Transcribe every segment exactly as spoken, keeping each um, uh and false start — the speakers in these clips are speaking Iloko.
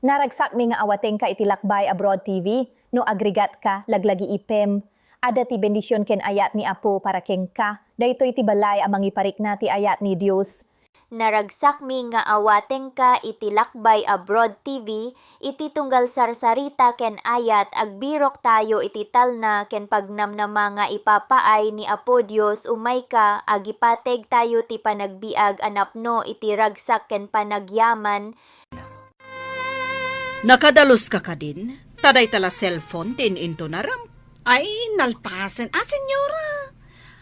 Naragsakmi nga awatengka iti Lakbay Abroad T V. No agrigat ka, laglagi ipem. Adda ti bendision ken ayat ni Apo para kenka. Daytoy ti balay a mangiparikna ti ayat ni Dios. Naragsakmi nga awatengka iti Lakbay Abroad T V, iti tunggal sarsarita ken ayat, agbirok tayo iti talna ken pagnamnama nga ipapaay ni Apo Dios. Umayka, agipateg tayo ti panagbiag a napno iti ragsak ken panagyaman. Nakadaluska kadin? Ta dayta la cellphone ti in-intunaram. Ay, nalpasen. Ah, senyora.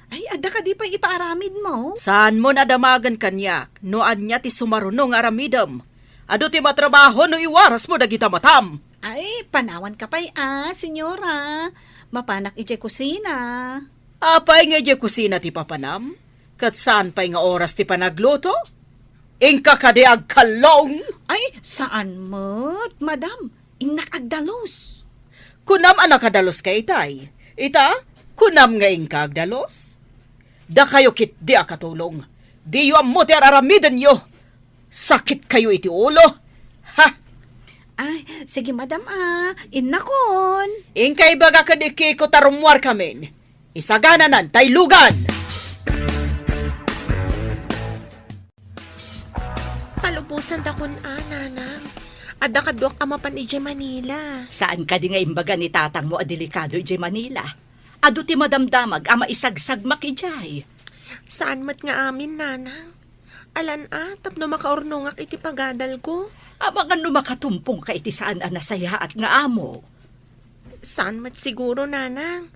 Ay, adda kadi pay ipaaramidmo? Saanmon a damagen kaniak no ania ti sumaruno nga aramidem. Adu ti matrabaho no iwarasmo dagita matam. Ay, panawanka pay, ah, senyora. Mapanak idiay kusina. Apay nga idiay kusina ti papanam? Ket saan pay nga oras ti panagluto? Inka kadi agkallong? Ay, saan met, madam. Innak agdalus. Kunam a nakadaluska itay. Ita, kunam nga inka agdalus? Dakayo ketdi a katulong. Diyo ammo ti ar-aramidenyo. Sakit kayo iti ulo. Ha? Ay, sige, madam, ah. Innakon. Inka ibaga ken ni Kiko ta rummuarkamin. Isagananan tay lugan! Palubosan dakon a, nanang. Adda kaduak a mapan idiay Manila. Saan kadi nga imbaga ni tatangmo a delikado idiay Manila? Adu ti madamdamag a maisagsagmak idiay. Saan met nga amin, nanang. Alan a, tapno makaurnongak iti pagadalko. Amangan no makatumpongka iti saan a nasayaat nga amo. Saan met siguro, nanang.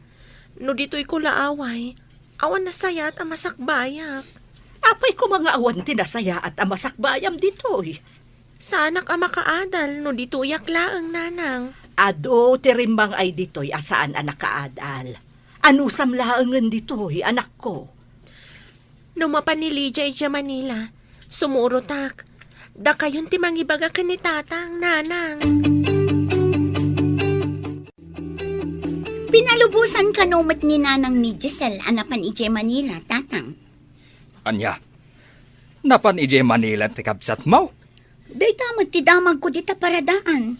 No ditoyko la away, awan nasayaat a masakbayak. Apay koma nga awan ti nasayaat a masakbayam ditoy? Saanak a makaadal no ditoyak laeng, nanang. Adu ti rimmang-ay ditoy a saan a nakaadal. Anusam laengen ditoy, anakko. No mapan ni Lydia idiay Manila, sumurotak. Dakayon ti mangibaga ken ni tatang, nanang. Pinalubosan kano met ni nanang ni Giselle a napan idiay Manila, tatang? Ania? Napan idiay Manila ti kabsatmo? Dayta met ti damagko dita paradaan.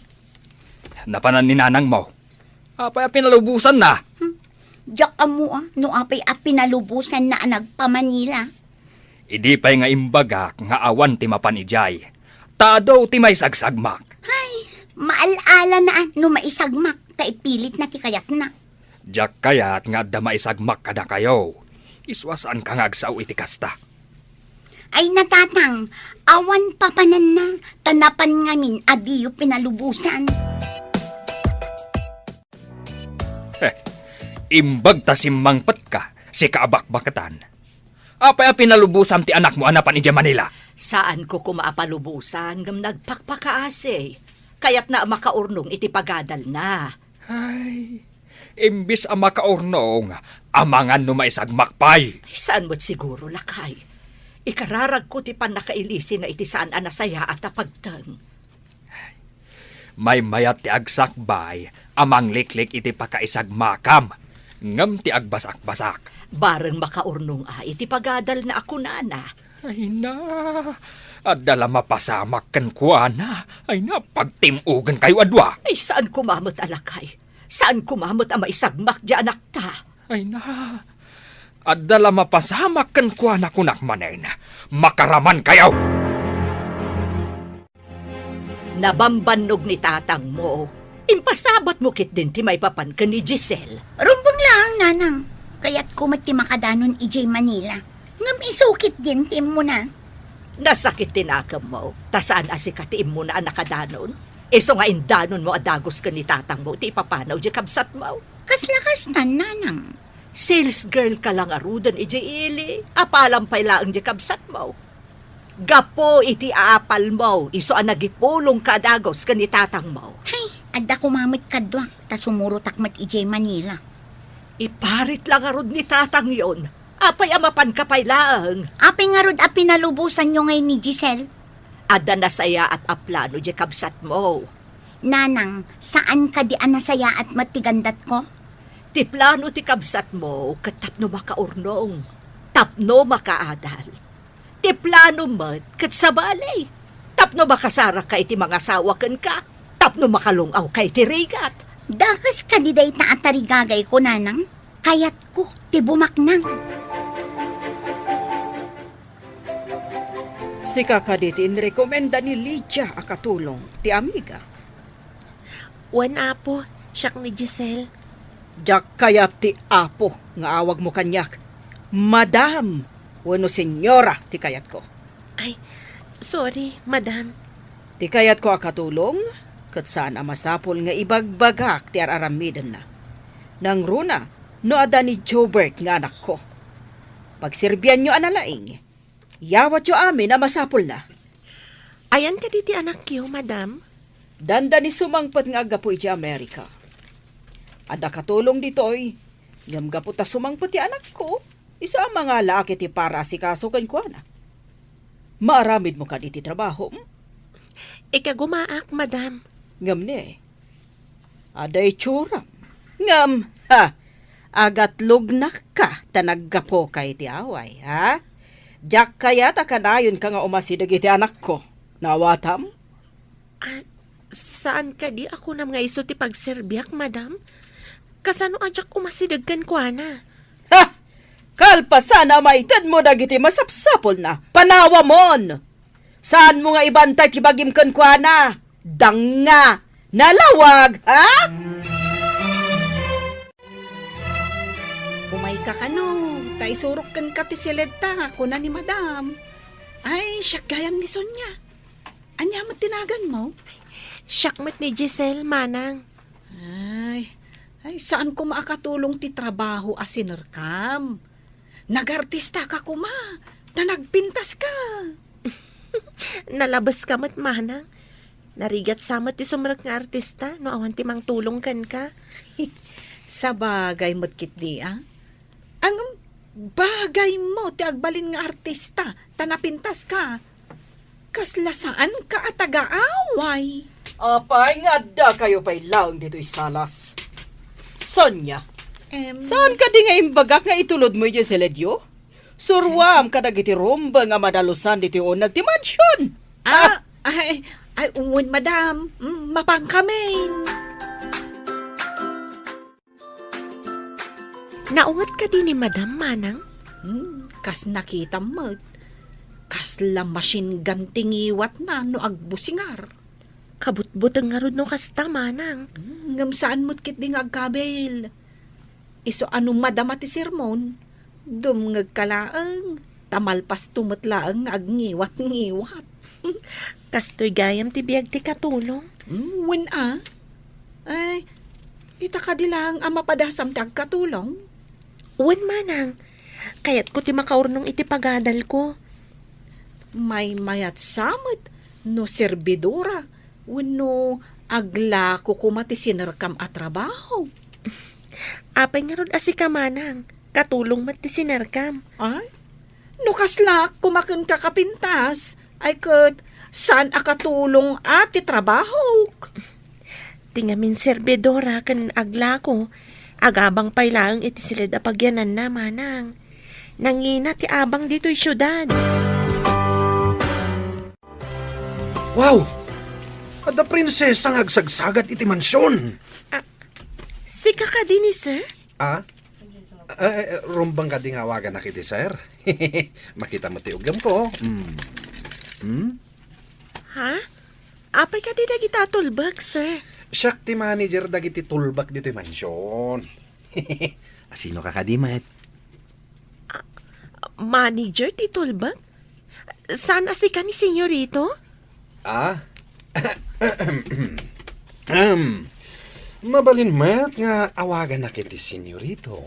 Napanan ni nanangmo? Apay a pinalubosanna? Hmm. Diak ammo a no apay a pinalubosanna a nagpa-Manila. Idi pay nga imbagak nga awan ti mapan idiay, ta adu ti maisagsagmak. Ay, maal-ala na a no maisagmak, ta ipilitna ti kayatna. Diak kayat nga adda maisagmak kadakayo. Isu a saanka nga agsao iti kasta. Ay, natatang, awan papananna, ta napan ngamin a diyo pinalubosan. Eh, imbag ta simmangpetka, sika a bakbaketan. Apay a pinalubosam ti anakmo a napan idiay Manila? Saanko koma a palubosan, ngem nagpakpakaasi. Kayatna a makaurnong iti pagadalna. Ay, imbis a makaurnong, amangan no maisagmak pay. Ay, saan met siguro, lakay. Ikararagko ti pannakailisina iti saan a nasayaat a pagteng. Maymayat ti agsakbay a mangliklik iti pakaisagmakam, ngem ti agbasakbasak. Bareng makaurnong a iti pagadalna a kunana. Ay na, adda la mapasamak kenkuana. Ay na, pagtim-ogenkayo a dua. Ay, saan koma met a lakay. Saan koma met a maisagmak diay anakta. Ay na, adda la mapasamak kenkuana, kunak manen, makaramankayo! Nabambannog ni tatangmo. Impasabatmo ketdin ti maipapan ken ni Giselle. Rumbeng laeng, nanang. Kayatko met ti makadanon idiay Manila. Ngem isu ketdin ti immuna. Nasakit ti nakemmo, ta saan a sika ti immuna a nakadanon. Isu nga indanonmo a dagus ken ni tatangmo ti ipapanaw diay kabsatmo. Kasla kastan, nanang. Sales girl ka la ngaruden idiay ili, apalam pay laeng diay kabsatmo. Gapu iti aapalmo, isu a nagipulongka a dagus ken ni tatangmo. Hay, adda koma met kaduak, ta sumurotak met idiay Manila. Iparit la ngarud ni tatangyon. Apay a mapanka pay laeng? Apay ngarud a pinalubosanyo ngay ni Giselle? Adda nasayaat a plano diay kabsatmo. Nanang, saan kadi a nasayaat met ti gandatko? Ti plano ti kabsatmo ket tapno makaurnong, tapno makaadal. Ti plano met ket sabali, tapno makasaraka iti mangasawa kenka. no makalung-awka iti rigat. Dakes kadi dayta a tarigagayko, nanang. Kayatko ti bumaknang. Sika kadi ti inrekomenda ni Lydia a katulong ti amigak? Wen, Apo, siak ni Giselle. Diak kayat ti apo nga awagmo kaniak. Madam wenno senyora ti kayatko. Ay, sorry, madam. Ti kayatko a katulong, ket saan a masapul nga ibagbagak ti ar-aramidenna. Nangruna no adda ni Jobert nga anakko. Pagserbianyo a nalaing. Yawatyo amin a masapulna. Ayan kadi ti anakyo, madam? Dandani sumangpet nga aggapu iti Amerika. Adda katulong ditoy, ngem gapu ta sumangpet ti anakko, isu a mangalaak iti para asikaso kenkuana. Maaramidmo kadi ti trabahom? Ikagumaak, madam. Ngem ni, adda itsuram. Ngem, ha, agatlognakka ta naggapuka iti away, ha? Diak kayat a kanayonka nga umasideg iti anakko. Naawatam? Ah, saan kadi a kunam nga isu ti pagserbiak, madam? Kasano a diak umasideg kenkuana? Ha! Kalpasan a maitedmo dagiti masapsapulna, panawamon! Saanmo nga ibantay ti bagim kenkuana? Danga! Nalawag, ha? Umayka kano, ta isurok kenka ti siledta, kuna ni madam. Ay, siak gayam ni Sonia. Ania met ti naganmo? Siak met ni Giselle, manang. Ay, ay, saan koma a katulong ti trabaho a sinerkam. Nagartistaka koma, ta nagpintaska. Nalabeska met, manang. Narigat sa met ti sumrek nga artista no awan ti mangtulong kenka. Sabagay met ketdi, a? Ngem bagaymo ti agbalin nga artista, ta napintaska. Kasla saanka a taga-away. Apay nga addakayo pay laeng ditoy salas? Sonia, em, saan kadi nga imbagak nga itulodmo idiay siledyo? Suruam kadagiti rumbeng a madalusan ditoy uneg ti mansion. Ah, ay, ay, wen, madam. Mm, mapankamin. Naunget kadi ni Madam, manang? Hmm, kas nakitam met. Kasla machine gun ti ngiwatna no agbusingar. Kabutbuteng ngarud no kasta, manang. Hmm, ngem saan met ketdi nga agkabil. Isu a no madama ti sermon, dumngegka laeng, ta malpasto met laeng nga agngiwat-ngiwat. Kastoy gayam ti biag ti katulong? Hmm, wen a. Ay, ita kadi laeng a mapadasam ti agkatulong? Wen, manang. Kayatko ti makaurnong iti pagadalko. Maymayat sa met no serbidora wenno aglako koma ti sinerkam a trabaho. Apay ngarud a sika, manang, katulong met ti sinerkam? Ay, no kaslaak koma kenka kapintas, ay ket saan a katulong a ti trabahok. Ti ngamin serbidora ken aglako, agabang pay laeng iti siled a pagyananna, manang. Nangina ti abang ditoy siudad. Wow! Adda prinsesa nga agsagsagad iti mansion. Ah, sika kadi ni sir? Ah? Eh, eh, rumbeng kadi nga awaganak iti sir? Makita mo ti uggamko. Mm. Hmm? Ha? Apay kadi dagita a tulbek, sir? Siak ti manager dagiti tulbek ditoy mansion. Asino ka kadi met? Ah, manager ti tulbek? Saan a sika ni Senyorito? Ah? Ahem. Mabalin met nga awaganak iti Senyorito.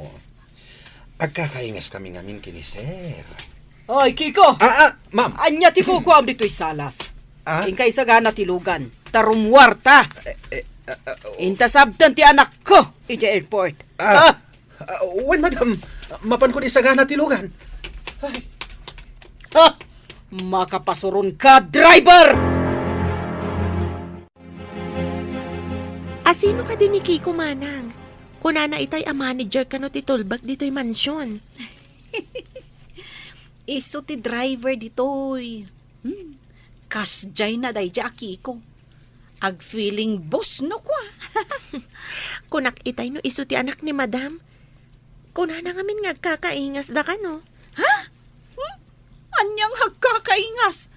Agkakaingaskami ngamin ken ni Sir. Oy, Kiko! Ah, ah, ma'am. Ania ti kukuam ditoy salas? Ah? Inka isagana ti lugan. Ta rummuarta. Eh, eh, ah, ah, oh. Inta sabten ti anakko iti airport. Ah. Ah! Ah, wen, madam. Mapanko isagana ti lugan. Ay. Ha! Makapasuron ka, driver! Asino kadi ni Kiko, manang? Kunana itay a manager kano ti tulbek ditoy mansion. Isu ti driver ditoy. Hmm. Kasdiay na daydiay a Kiko. Agfeeling boss no kua. Kunak itay no isu ti anak ni Madam. Kunana ngamin nga agkakaingasda kano. Ha? Hmm? Ania nga agkakaingas?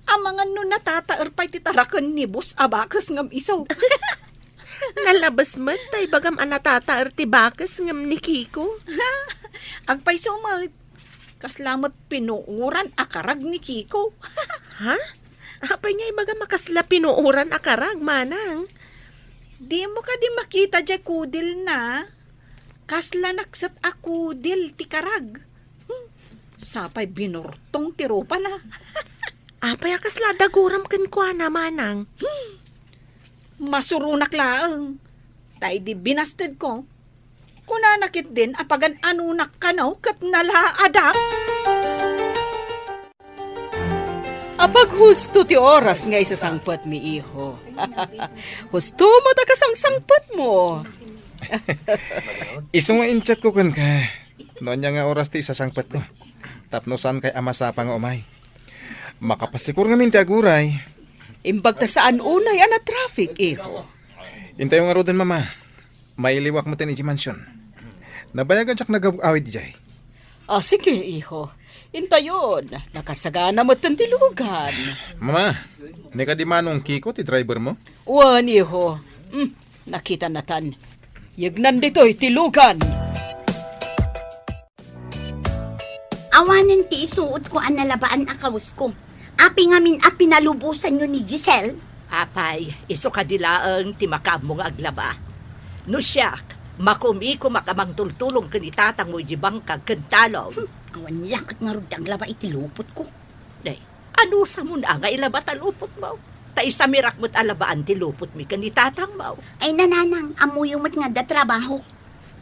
Amangan no natataer pay ti taraken ni boss a bakes ngem isu. Nalabes met ta ibagam a natataer ti bakes ngem ni Kiko. Agpayso met. Kasla met pinuoran a karag ni Kiko. Ha? Apay nga ibagam a kasla pinuoran a karag, manang? Dimo kadi makita diay kudilna? Kasla nakset a kudil ti karag. Hmm. Sapay binortong ti rupana. Apay a kasla daguram kenkuana, manang? Hmm. Masuronak laeng. Ta idi binastedko, kunana ketdin a pagan-anonak kano ket nalaadak. Apaghusto ti oras nga isasangpetmi, iho. Husto met a kasangsangpetmo. Isu nga in-chatko kenka no ania nga oras ti isasangpetko. Tapno saankay a masapa nga umay. Makapasikor ngamin ti aguray. Imbag ta saan unay a na-traffic, iho. Intayo ngaruden, Mama. Mailiwak metten idiay mansion. Nabayag a diak nagaw-awid idiay. Ah, sige, iho. Intayon, nakasagana metten ti lugan. Mama, ni kadi Manong Kiko ti driver mo? Wen, iho. Hmm, nakita natan. Yegnan ditoy ti lugan. Awanen ti isuotko a nalabaan a kawesko. Apay ngamin a pinalubosanyo ni Giselle? Apay, isu kadi laeng ti makaammo nga aglaba. No siak, makumikom a mangtultulong ken ni tatangmo idiay bangkag ken talong. Hmm, awan la ket ngarud ti aglaba iti lupotko. Nay, anusamon a nga ilaba ta lupotmo? Ta isamirak met a labaan ti lupotmi ken ni tatangmo. Ay, nanang, ammoyo met nga adda trabaho.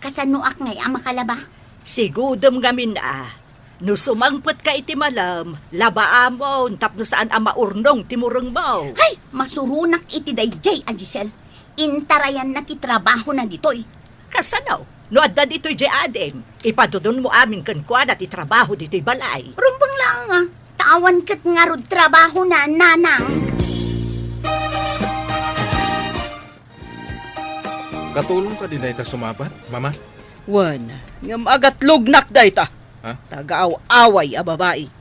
Kasanoak ngay a makalaba? Sigudem ngamin a, no sumangpetka iti malem, labaamon tapno saan a maurnong ti murengmo. Hay, masuronak iti daydiay a Giselle. Intarayanna ti trabahona ditoy. Kasano? No adda ditoy diay adim, ipadudonmo amin kenkuana ti trabaho ditoy balay. Rumbeng laeng a, ta awan ket ngarud trabahona, nanang. Katulong kadi dayta sumabat, Mama? Wen, ngem agatlognak dayta. Ha? Taga-aw-away a babai.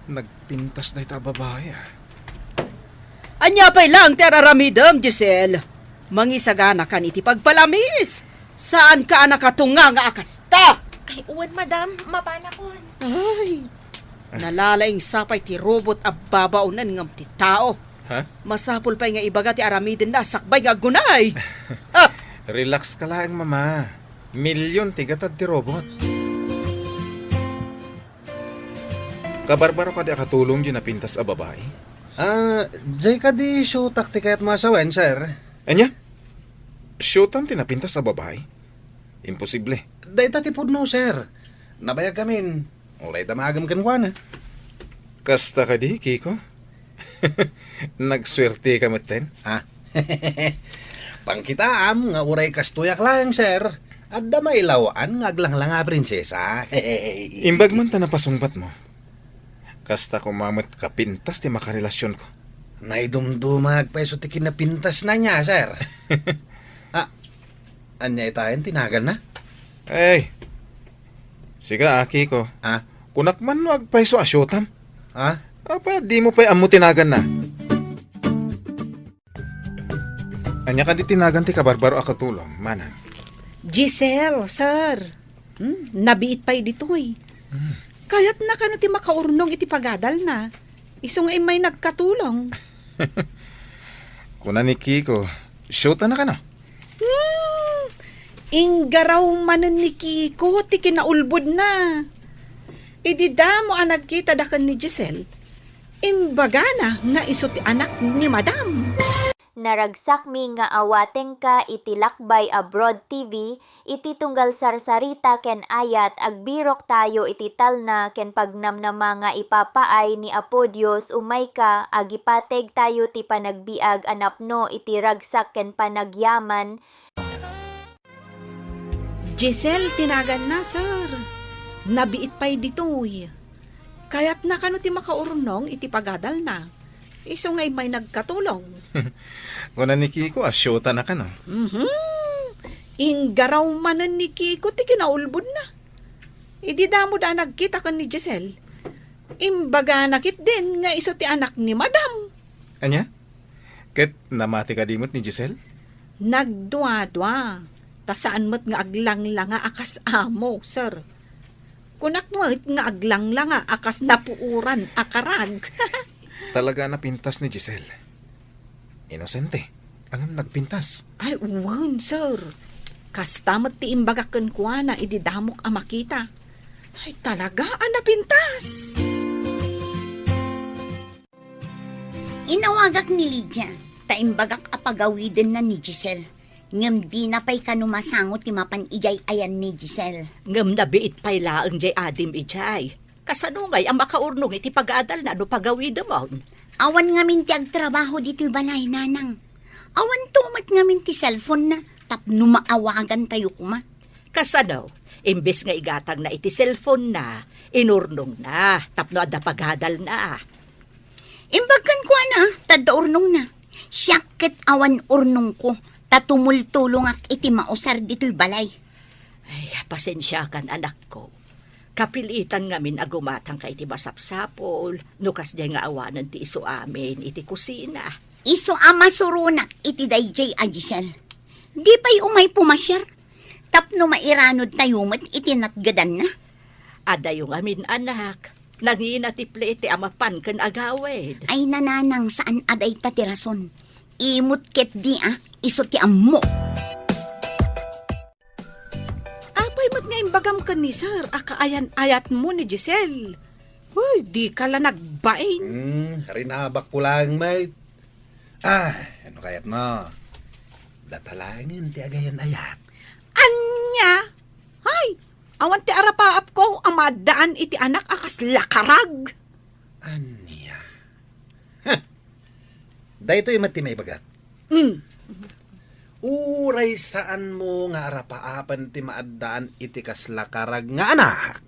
Nagpintas dayta a babai, ah. Ania pay laeng ti ar-aramidem, Giselle? Mangisaganakan iti pagpalamis. Saanka a nakatunga nga a kasta. Ay, wen, madam, mapanakon. Ay, nalalaing sapay ti robot a babaonen ngem ti tao. Ha? Masapul pay nga ibaga ti aramidenna a sakbay nga aggunay. Ah! Relax ka laeng, Mama. Milyon ti gatad ti robot. Kabarbaro kadi a katulong diay napintas a babai? Ah, diay kadi siotak ti kayatmo a sawen, sir. Ania? Siotam ti napintas a babai? Imposible. Dayta ti pudno, sir. Nabayag amin. Uray damagem kenkuana. Kasta kadi, Kiko? Nagsuerteka metten? Ah. Pangkitaam nga uray kastoyak laeng, sir. Adda mailaw-an nga aglanglang a prinsesa. Imbag man ta napasungbatmo. Kasta koma met kapintas ti makarelasionko. Naidumduma agpayso ti kinapintasna nia, sir. Ah, ania itayen ti naganna? Ay, sika, Kiko. Ah? Kunak man no agpayso a siotam. Ah? Apay, dimo pay ammo ti naganna. Ania kadi ti nagan ti kabarbaro a katulong, manang? Giselle, sir. Hmm, nabiit pay ditoy. Hmm. Kayatna kano ti makaurnong iti pagadalna. Isu nga immay nagkatulong. Kuna ni Kiko, shootana kano? Hmm, inggaraw manen ni Kiko ti kinaulbodna. Idi damo a nagkita daken ni Giselle, imbagana nga isu ti anak ni Madam. Naragsakmi nga awatengka iti Lakbay Abroad T V, iti tunggal sarsarita ken ayat, agbiroktayo iti talna ken pagnamnama nga ipapaay ni Apo Dios, umayka, agipategtayo ti panagbiag a napno iti ragsak ken panagyaman. Giselle ti naganna, sir. Nabiit pay ditoy. Kayatna kano ti makaurnong iti pagadalna. Isu nga immay nagkatulong. Kuna ni Kiko a siyota na kano. Mhm. Inggaraw manen ni Kiko ti kinaulbodna. Idi damo da nagkita ken ni Giselle, imbagana ketdin nga isu ti anak ni Madam. Ania? Ket namati kadi met ni Giselle? Nagduadua. Ta saan met nga aglanglanga a kas amo, sir. Kunak met nga aglanglanga a kas napuoran a karag. Talaga a napintas ni Giselle. Inosente, ngem nagpintas. Ay, wen, sir. Kasta met ti imbagak kenkuana idi damok a makita. Ay, talaga a napintas. Inawagak ni Lydia, ta imbagak a pagawidenna ni Giselle. Ngem dina pay kano masango ti mapan idiay ayan ni Giselle. Ngem nabiit pay laeng diay adim idiay. Kasano ngay a makaurnong iti pagadalna no pagawidemon? Awan ngamin ti agtrabaho ditoy balay, nanang. Awanto met ngamin ti cellphone-na tapno maawagantayo koma. Kasano? Imbes nga igatangna iti cellphone-na, inurnongna tapno adda pagadalna. Imbag kenkuana, ta adda urnongna. Siak ket awan urnongko, ta tumultulongak iti mausar ditoy balay. Ay, pasensiakan, anakko. Kapilitan ngamin a gumatangka iti masapsapul, no kasdiay nga awanen ti isuamin iti kusina. Isu a masuronak iti daydiay a Giselle. Di pay umay pumasiar, tapno mairanodtayo met iti natgedanna. Adayo ngamin, anak. Nangina ti plete a mapan ken agawid. Ay, nanang, saan a dayta ti rason. Imot ketdi a, isu ti ammo. Apay met nga imbagam ken ni Sir a kaayan-ayatmo ni Giselle? Uy, dika la nagbain. Hmm, rinabakko laeng met. Ah, ano kayatmo? Data laengen ti agayan-ayat. Ania? Ay, awan ti arapaapko a maaddaan iti anak a kasla karag. Ania? Huh! Daytoy met ti maibagak. Hmm. Uray saanmo nga arapaapen ti maaddaan iti kasla karag nga anak,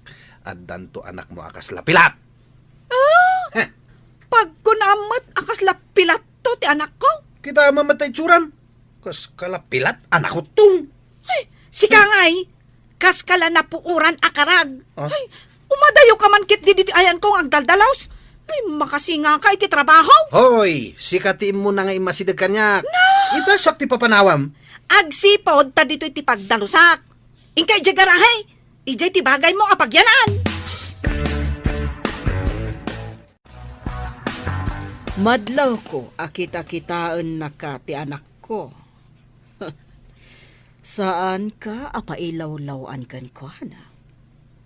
addanto anakmo a kasla pilat. Ah? Huh! Pagkunam met a kasla pilatto ti anakko? Kitaem met ta itsuram. Kas kala pilat, anakko tong. Ay, sika ngay, kas kala napuoran a karag. Ah? Ay, umadayo ka man ketdi ditoy ayanko nga agdaldalos. Ay, makasingaka iti trabaho. Hoy, sika ti immuna nga immasideg kaniak. Na! Ita siak ti papanawam. Agsipud ta ditoy ti pagdalusak. Inka idiay garahe, idiay ti bagaymo a pagyanan. Madlawko a kitakitaennaka ti anakko. Saanka a pailawlaw-an kenkuana.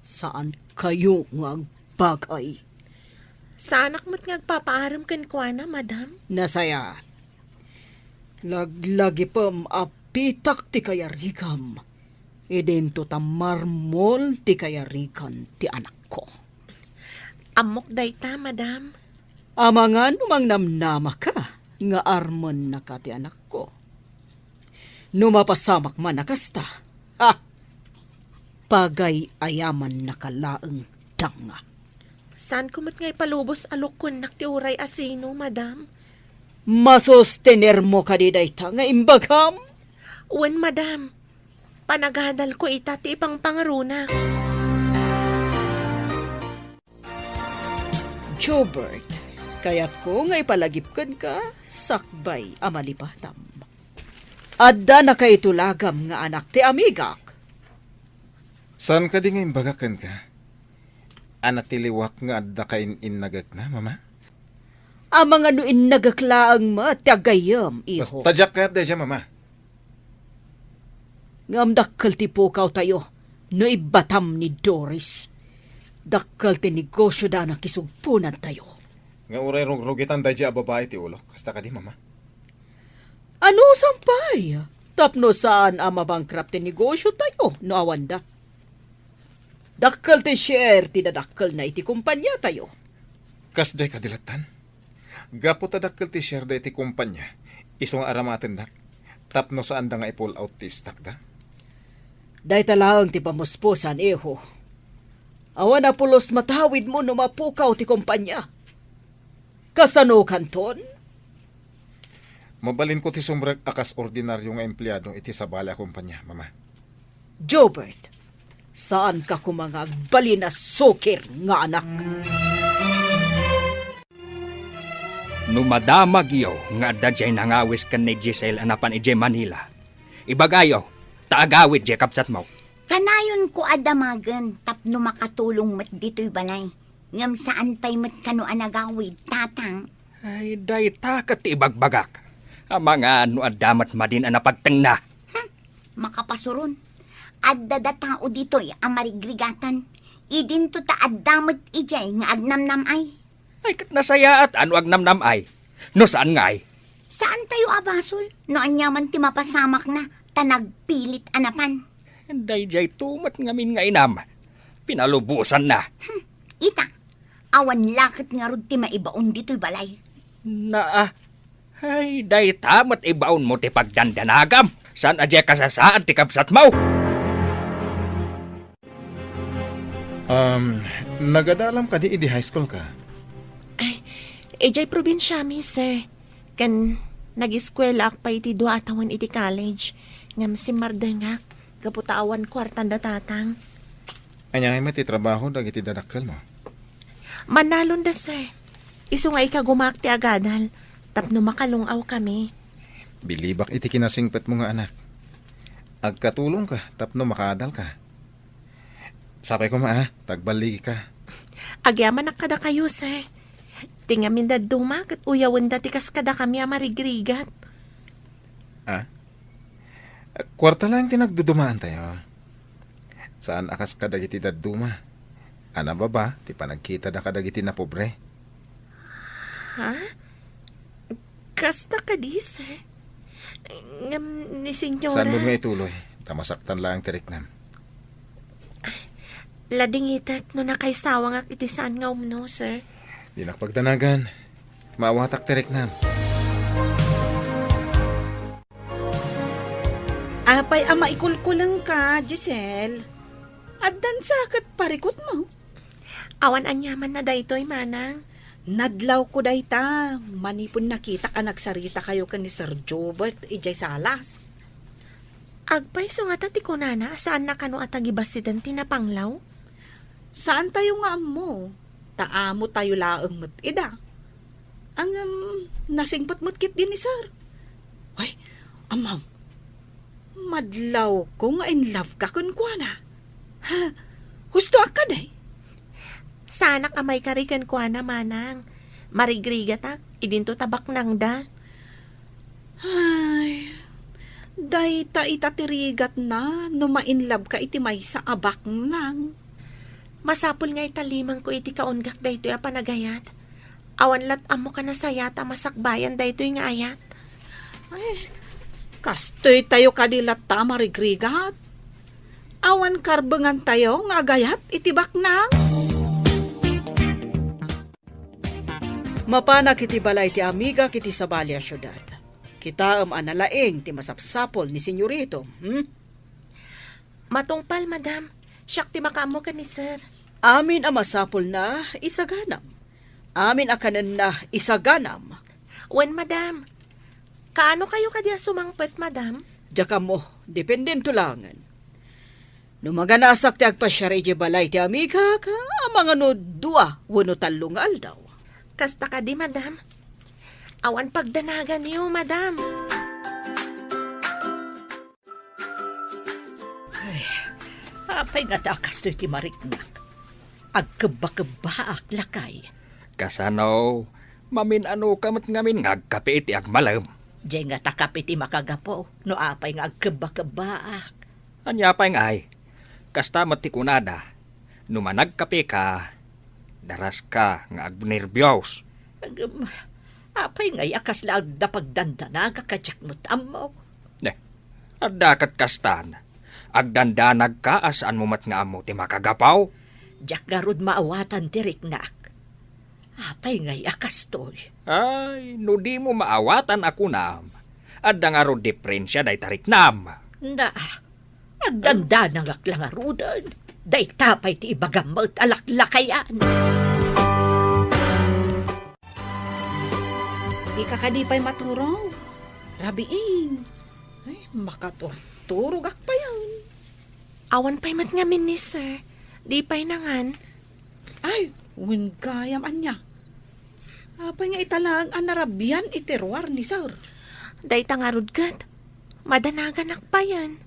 Saankayo nga agbagay. Saanak met nga agpapaarem kenkuana, madam. Nasayaat. Laglagipem a pitak ti kayarigam. Idinto ta marmol ti kayarigan ti anakko. Ammok dayta, madam. Amangan no mangnamnamaka nga armennaka ti anakko. No mapasamak man a kasta, ha! Pagay-ayamannaka laeng, danga. Saanko met nga ipalubos a lukkonnak ti uray a sino, madam. Masustenermo kadi dayta nga imbagam? Wen, madam. Panagadalko ita ti ipangpangaronak. Jobert, kayatko nga ipalagip kenka sakbay a malipatam. Adda nakaitulagam nga anak ti amigak. Saan kadi nga imbagak kenka? A natiliwak nga adda kain-innagekna, Mama? Amangan no innagek laeng met ti aggayyem, iho. Basta diak kayat daydiay, Mama. Ngem dakkel ti pukawtayo no ibbatam ni Doris. Dakkel ti negosio da nakisugponantayo. Nga uray rugrugitan daydiay a babai ti ulok, kasta kadi, Mama? Anusan pay, tapno saan a mabankrupt ti negosiotayo no awanda. Dakkel ti share ti dadakkelna iti kompaniatayo. Kasdiay kadi lattan? Gapu ta dakkel ti share da iti kompania, isu nga aramatennak, tapno saanda nga i-pull out ti stock da. Dayta laeng ti pamuspusan, iho. Awan a pulos matawidmo no mapukaw ti kompania. Kasano kanton? Mabalinko ti sumrek a kas ordinario nga empleado iti sabali a kompania, Mama. Jobert, saanka koma nga agbalin a sukir nga anak. No madamagyo nga adda diay nangawis ken ni Giselle a napan idiay Manila, ibagayo, ta agawid diay kabsatmo. Kanayonko a damagen tapno makatulong met ditoy balay. Ngem saan pay met kano a nagawid, Tatang? Ay, dayta ket ti ibagbagak. Amangan no adda met madin a napagtengna. Hmm, makapasuron. Adda da tao ditoy a marigrigatan. Idinto ta adda met idiay nga agnamnam-ay. Ay, ket nasayaat a no agnamnam-ay. No saan ngay? Saan tayo a basol? No aniaman ti mapasamakna, ta nagpilit a napan. Daydiay tumet ngamin nga inam. Pinalubosanna. Hmm, ita, awan laket ngarud ti maibaon ditoy balay. Naa. Ay, dayta met ibaonmo ti pagdandanagam. Saan a diay kasasaad ti kabsatmo? Um, nagadalam kadi idi high school ka? Ay, idiay probinsiami, sir. Ken nagiskuelaak pay iti dua a tawen iti college. Ngem simmardengak gapu ta awan kuartan da Tatang. Ania ngay met ti trabaho dagiti dadakkelmo? Mannalonda, sir. Isu nga ikagumaak ti agadal tapno makalung-aw kami. Bilibak iti kinasingpetmo nga anak. Agkatulongka tapno makaadalka. Sapay koma, a, ta agballigika. Agyamanak kadakayo, sir. Ti ngamin dadduma ket uyawenda ti kas kadakami a marigrigat. A? Kuarta laeng ti nagdudumaantayo. Saan a kas kadagiti dadduma a nababa ti panagkitada kadagiti napobre. Ha? Kasta kadi, sir? Ngem ni Senyora. Saanmo nga ituloy, ta masaktan laeng ti riknam. Ladingitek no nakaisawangak iti saan nga umno, sir. Dinak pagdanagan. Maawatak ti riknam. Apay a maikulkulengka, Giselle? Addan sa ket parikutmo? Awan aniamanna daytoy, manang. Nadlawko dayta, manipud nakitak a nagsaritakayo ken ni Sir Jobert idiay salas. Agpayso ngata ti kunana a saanna kano a tagibassiten ti napanglaw? Saantayo nga ammo, ta amotayo laeng met ida. Ngem, nasingpet met ketdi ni Sir. Ay, Amam, madlawko nga in love ka kenkuana. Ha? Husto a kadi? Saanak a maikari kenkuana, manang. Marigrigatak, idinto ta baknangda. Ay, dayta ita ti rigatna no ma-in love ka iti maysa a baknang. Masapul nga itallimangko iti kaunggak daytoy a panagayat. Awan lat ammok a nasayaat a masakbayan daytoy nga ayat. Ay, kastoy tayo kadi latta a marigrigat. Awan karbengan tayo nga agayat iti baknang. Mapanak iti balay ti amigak iti sabali a siudad. Kitaem a nalaing ti masapsapul ni Senyorito, hmm? Matungpal, madam. Siak ti makaammo ken ni sir. Amin a masapulna, isaganam. Amin a kanenna, isaganam. Wen, madam. Kaano kayo kadi a sumangpet, madam? Diak ammo, dependento laengen. No maganasak ti agpasiar idiay balay ti amigak, amangan no dua wenno tallo nga aldaw. Kasta kadi, madam. Awan pagdanaganyo, madam. Ay, apay ngata a kastoy ti mariknak? Agkebbakebbaak, lakay. Kasano, mamin-anoka met ngamin nga agkape iti agmalem? Diay ngata kape ti makagapu, no apay nga agkebbakebbaak. Ania pay ngay? Kasta met ti kunada, no managkapeka, daraska nga agnerbios. Agem, apay ngay a kasla agda pagdandanagak a diak met ammo? Ne, adda ket kastan. Agdandanagka a saanmo met nga ammo ti makagapu? Diak ngarud maawatan ti riknak. Apay ngay a kastoy? Ay, no dimo maawatan a kunam, adda ngarud diprensia dayta riknam. Na, agdandanagak la ngaruden. Dayta pay ti ibagam met a laklakayan. Ika kadi pay maturog? Rabiin. Ay, makaturturogak payen. Awan pay met ngamin ni sir. Di pay nangan. Ay, wen gayam ania. Apay nga ita laeng a narabian iti ruar ni sir? Dayta ngarud ket, madanaganak payen.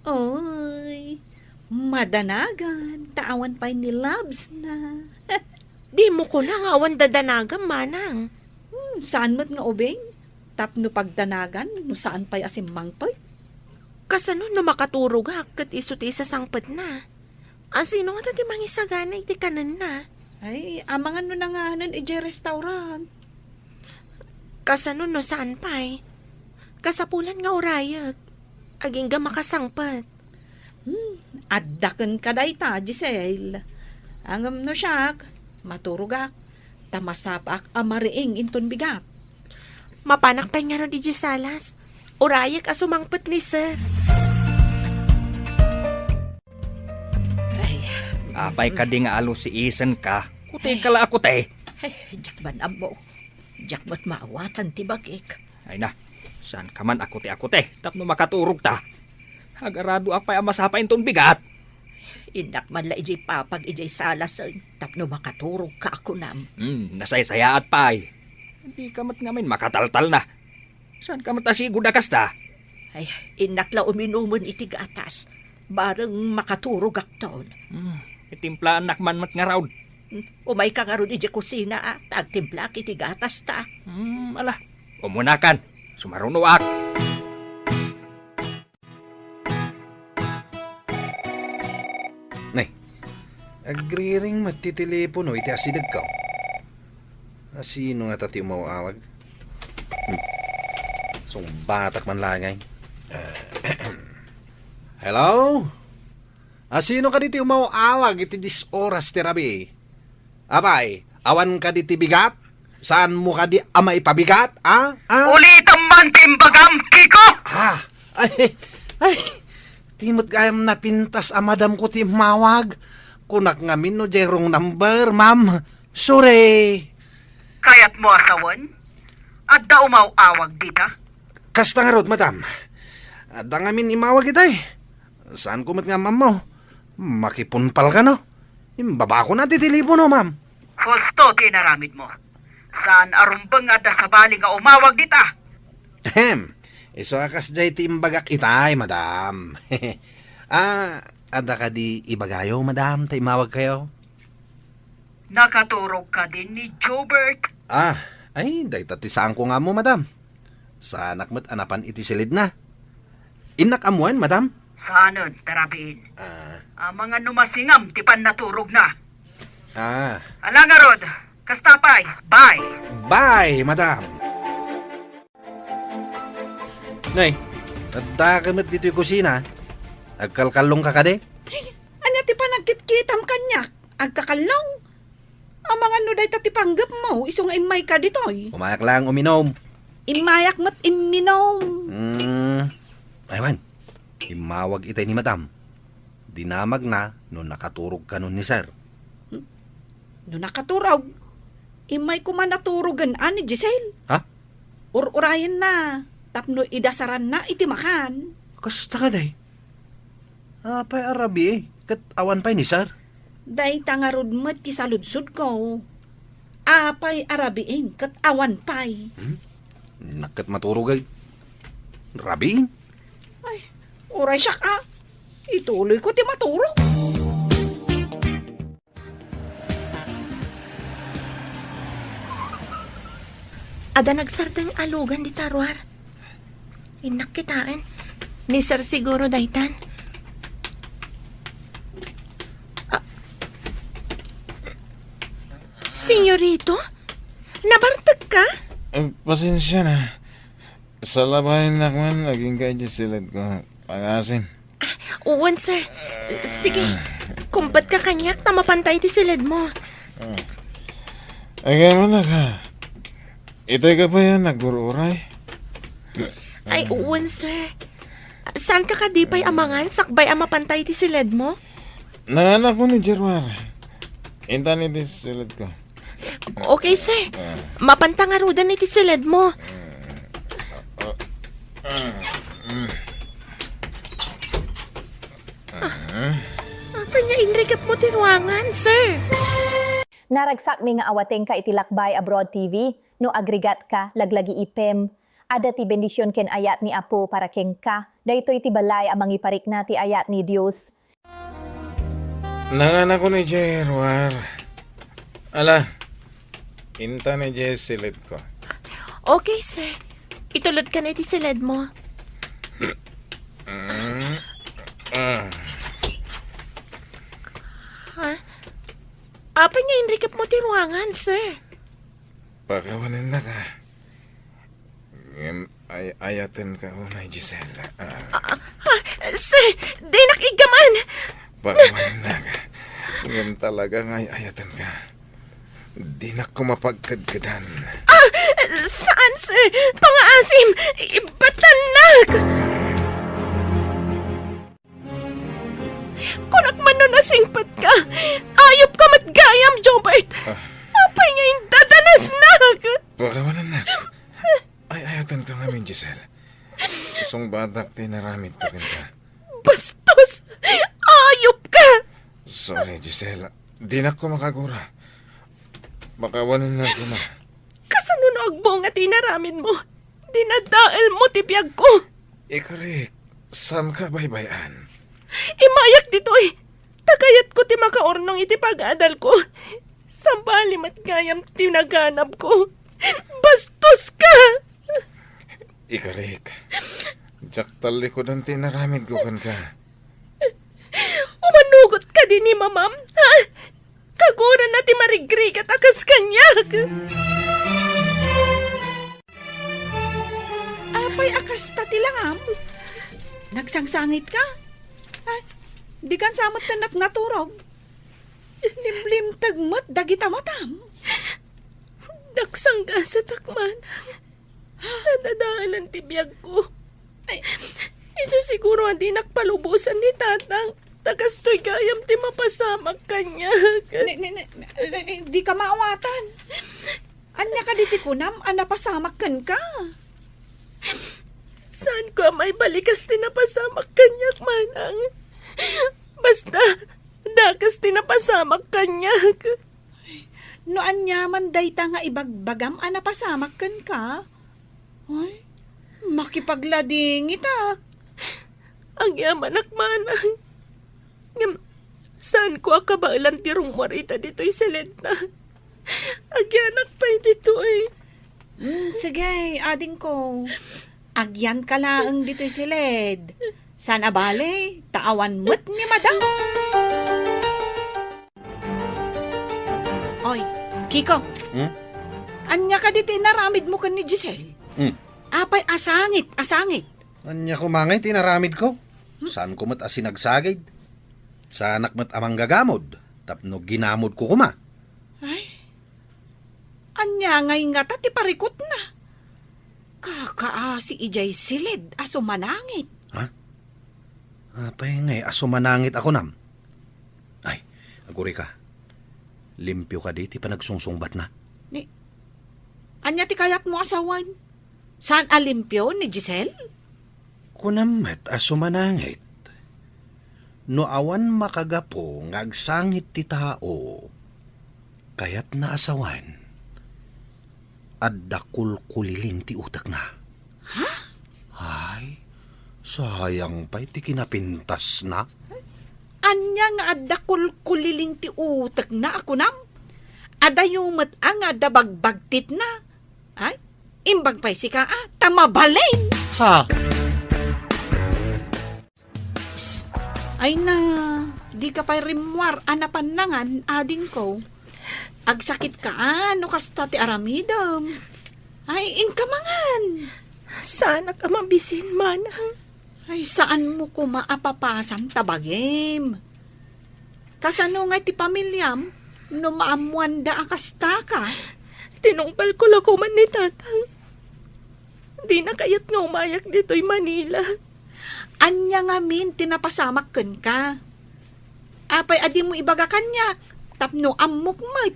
Oy, madanagan, ta awan pay ni loves na. Dimo kuna nga awan dadanagam, manang. Hmm, saan met nga ubing? Tapno pagdanagan, no saan pay a simmangpet? Kasano no makaturogak ket isu ti isasangpetna? Asino ngata ti mangisagana iti kanenna? Ay, amangan no nanganen idiay restaurant. Kasano no saan pay? Kasapulan nga urayek. Agingga makasangpet. Hmm, adda kenka dayta, Giselle. Ngem no siak, maturogak, ta masapaak a mariing inton bigat. Mapanak pay ngarud idiay salas. Urayek a sumangpet ni sir. Ay. Apay kadi nga alusiisenka? Kuteka la a kute. Ay, diak man ammo. Diak met maawatan ti bagik. Ay na, saanka man a kute-akute tapno makaturogta. Agaradoak pay a masapa inton bigat. Innak man la idiay papag idiay salasen tapno makaturogka a kunam. Hmm, nasaysayaat pay. Dika met ngamin makataltalna. Saanka met a sigud a kasta? Ay, innak la uminumen iti gatas. Bareng makaturogakton. Hmm, itimplaannak man met ngarud. Hmm, umayka ngarud idiay kusina, a, ta agtimplaak iti gatasta. Hmm, ala, umunakan. Sumarunoak. Nay, agriring met ti telepono iti asidegko. Asino ngata ti umaw-awag? Hmm. Sungbatak man laeng. Hello? Asino kadi ti umaw-awag iti dies oras ti rabii? Apay, awan kadi ti bigat? Saanmo kadi a maipabigat, a? A? Ulitem man ti imbagam, Kiko! Ah, ay, ay, ti met gayam napintas a madamko ti immawag. Kunak ngamin no diay wrong number, ma'am. Sorry. Kayatmo a sawen? Adda umaw-awag dita? Kasta ngarud, madam. Adda ngamin immawag itay. Saanko met nga ammammo. Makipunpal kano? Imbabako na ti telepono, ma'am. Husto ti inaramidmo. Saan a rumbeng nga adda sabali nga umawag dita? Ahem. Isu a kasdiay ti imbagak itay, madam. Ah, adda kadi ibagayo, madam, ta immawagkayo? Nakaturog kadin ni Jobert? Ah, ay, dayta ti saanko nga ammo, madam. Saanak met a napan iti silidna. Innak ammoen, madam? Saanen, ta rabiin. Ah. Amangan no masingam ti pannaturogna. Ah. Ala ngarud, kasta pay. Bye. Bye, madam. Nay, addaka met ditoy kusina. Agkalkallongka kadi? Ay, ania ti panagkitkitam kaniak? Agkakallong? Amangan no dayta ti panggepmo, isu nga immayka ditoy. Umayak laeng uminom. Immayak met imminom. Hmm. Ay, wen. Immawag itay ni madam. Dinamagna no nakaturog kano ni sir. Hmm? No nakaturog? Immay koma naturogen a ni Giselle. Ha? Ur-urayenna tapno idasaranna iti makan. Kasta kadi? Apay a rabii ket awan pay ni sir? Dayta ngarud met ti saludsodko. Apay a rabiin ket awan pay? Hmm? Innak ket maturog ay rabiin? Ay, uray siak a. Ituloyko ti maturog. Adda nagsardeng a lugan dita ruar. Innak kitaen. Ni sir siguro daytan. Ah. Senyorito? Nabartekka? Eh, pasensia na. Salabayennak man, agingga idiay siledko. Pangasim. Ah, wen, sir. Sige, kumpetka kaniak ta mapanta iti siledmo. Ah. Agaymannak, ha? Itay ka pay a nagur-uray? Ay, wen, sir. Saanka kadi pay a mangan sakbay a mapanta iti siledmo? Nanganakon idiay ruar. Intan iti siledko. Okay, sir. Mapanta ngaruden iti siledmo. Apay nga inrikepmo ti ruangan, sir? Naragsakmi nga awatengka iti Lakbay Abroad T V. No agrigatka, laglagipem. Adda ti bendision ken ayat ni Apo para kenka. Daytoy ti balay a mangiparikna ti ayat ni Dios. Nanganakon idiay ruar. Ala, intan idiay siledko. Okay, sir. Itulodkan iti siledmo. Mm, ah. Ha? Apay nga inrikepmo ti ruangan, sir? Pakawanennaka. Ngem ay-ayatenka unay, Giselle. Ah. Ah, ah, sir, dinak iggaman. Pakawanennaka. Ngem talaga nga ay-ayatenka. Dinak ko mapagkedkedan. Ah, saan, sir? Pangaasim! Ibatannak! Kunak man no nasingpetka. Ayupka met gayam, Jobert. Ah. Apay nga indadanasnak? Pakawanennak. Ay-ayatenka ngamin, Giselle. Sungbatak ti inaramidko kenka. Bastos! Ayupka! Sorry, Giselle. Dinak ko makagura. Pakawanennak koma. Kasano no agbunga ti inaramidmo? Dinadaelmo ti biagko. Ikarik, saanka baybay-an? Imayak ditoy. Ta kayatko ti makaurnong iti pag-adalko. Sabali met gayam ti naganabko. Bastoska! Ikarik, diak tallikudan ti inaramidko kenka. Umanugot kadi ni Mamam, ha? Kaguranna ti marigrigat a kas kaniak. Apay a kasta ti langam? Nagsangsangitka? Ay, dikan sa met tennak naturog. Limlimteg met dagita matam. Nagsanggasatak, manang. Nadadaelan ti biagko. Ay. Isu siguro a dinak palubosan ni tatang. Ta kastoy gayam ti mapasamak kaniak. Ni, ni, ni, ni, dika maawatan. Ania kadi ti kunam a napasamak kenka? Saanko a maibalikas ti napasamak kaniak, manang. Basta, dakes ti napasamak kaniak. No aniaman dayta nga ibagbagam a napasamak kenka, ay, makipagladingitak. Agyamanak, manang. Ngem, saanko a kabaelan ti rummuar ita ditoy siledna. Agyanak pay ditoy. Mm, sige, adingko. Agyanka laeng ditoy siled. Saan a bale, ta awan met ni madam. Oy, Kiko. Hmm? Ania kadi ti inaramidmo ken ni Giselle? Hmm. Apay a sangit, a sangit. Ania koma ngay ti inaramidko? Hmm? Saanko met a sinagsagid. Saanak met a manggagamod tapno ginamodko koma. Ay, ania ngay ngata ti parikutna? Kakaasi idiay siled a sumanangit. Ha? Apay ngay a sumanangit a kunam? Ay, agurayka. Limpio kadi ti panagsungsungbatna? Ni, ania ti kayatmo a sawen? Saan a limpio ni Giselle? Kunam met a sumanangit. No awan makagapu nga agsangit ti tao, kayatna a sawen, adda kulkuliling ti utekna. Ha? Ay, sayang pay ti kinapintasna. Ania nga adda kulkuliling ti utekna a kunam? Adayo met a nga adda bagbagtitna. Ay, imbag pay sika a, ta mabalin! Ha? Ay na, dika pay rimmuar a napannangan, adingko. Agsakitka a no kasta ti aramidem. Ay, inka mangan. Saanak a mabisin, manang. Ay, saanmo koma a papasan ta bagim. Kasano ngay ti pamiliam no maammoanda a kastaka? Tinungpalko la koma ni tatang. Dina kayat nga umayak ditoy Manila. Ania ngamin ti napasamak kenka? Apay a dimo ibaga kaniak tapno ammok met?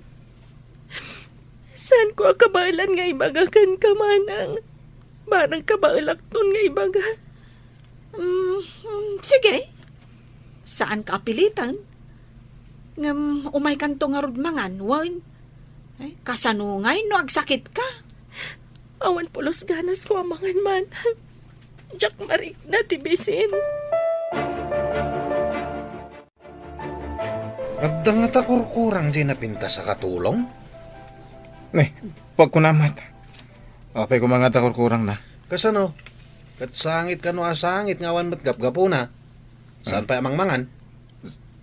Saanko a kabaelan nga ibaga kenka, manang. Barang kabaelakton nga ibaga. Mm, mm, sige. Saanka a piliten. Ngem umaykanto ngarud mangan, wen? Ay, kasano ngay no agsakitka? Awan pulos ganasko a mangan, manang. Diak marikna ti bisin. Adda ngata kurkurang diay napintas a katulong? Ne, pagkunamat. Apay koma ngata kurkurangna? Kasano? Ket sangit kano a sangit nga awan met gapgapuna. Saan Ah. pay a mangmangan?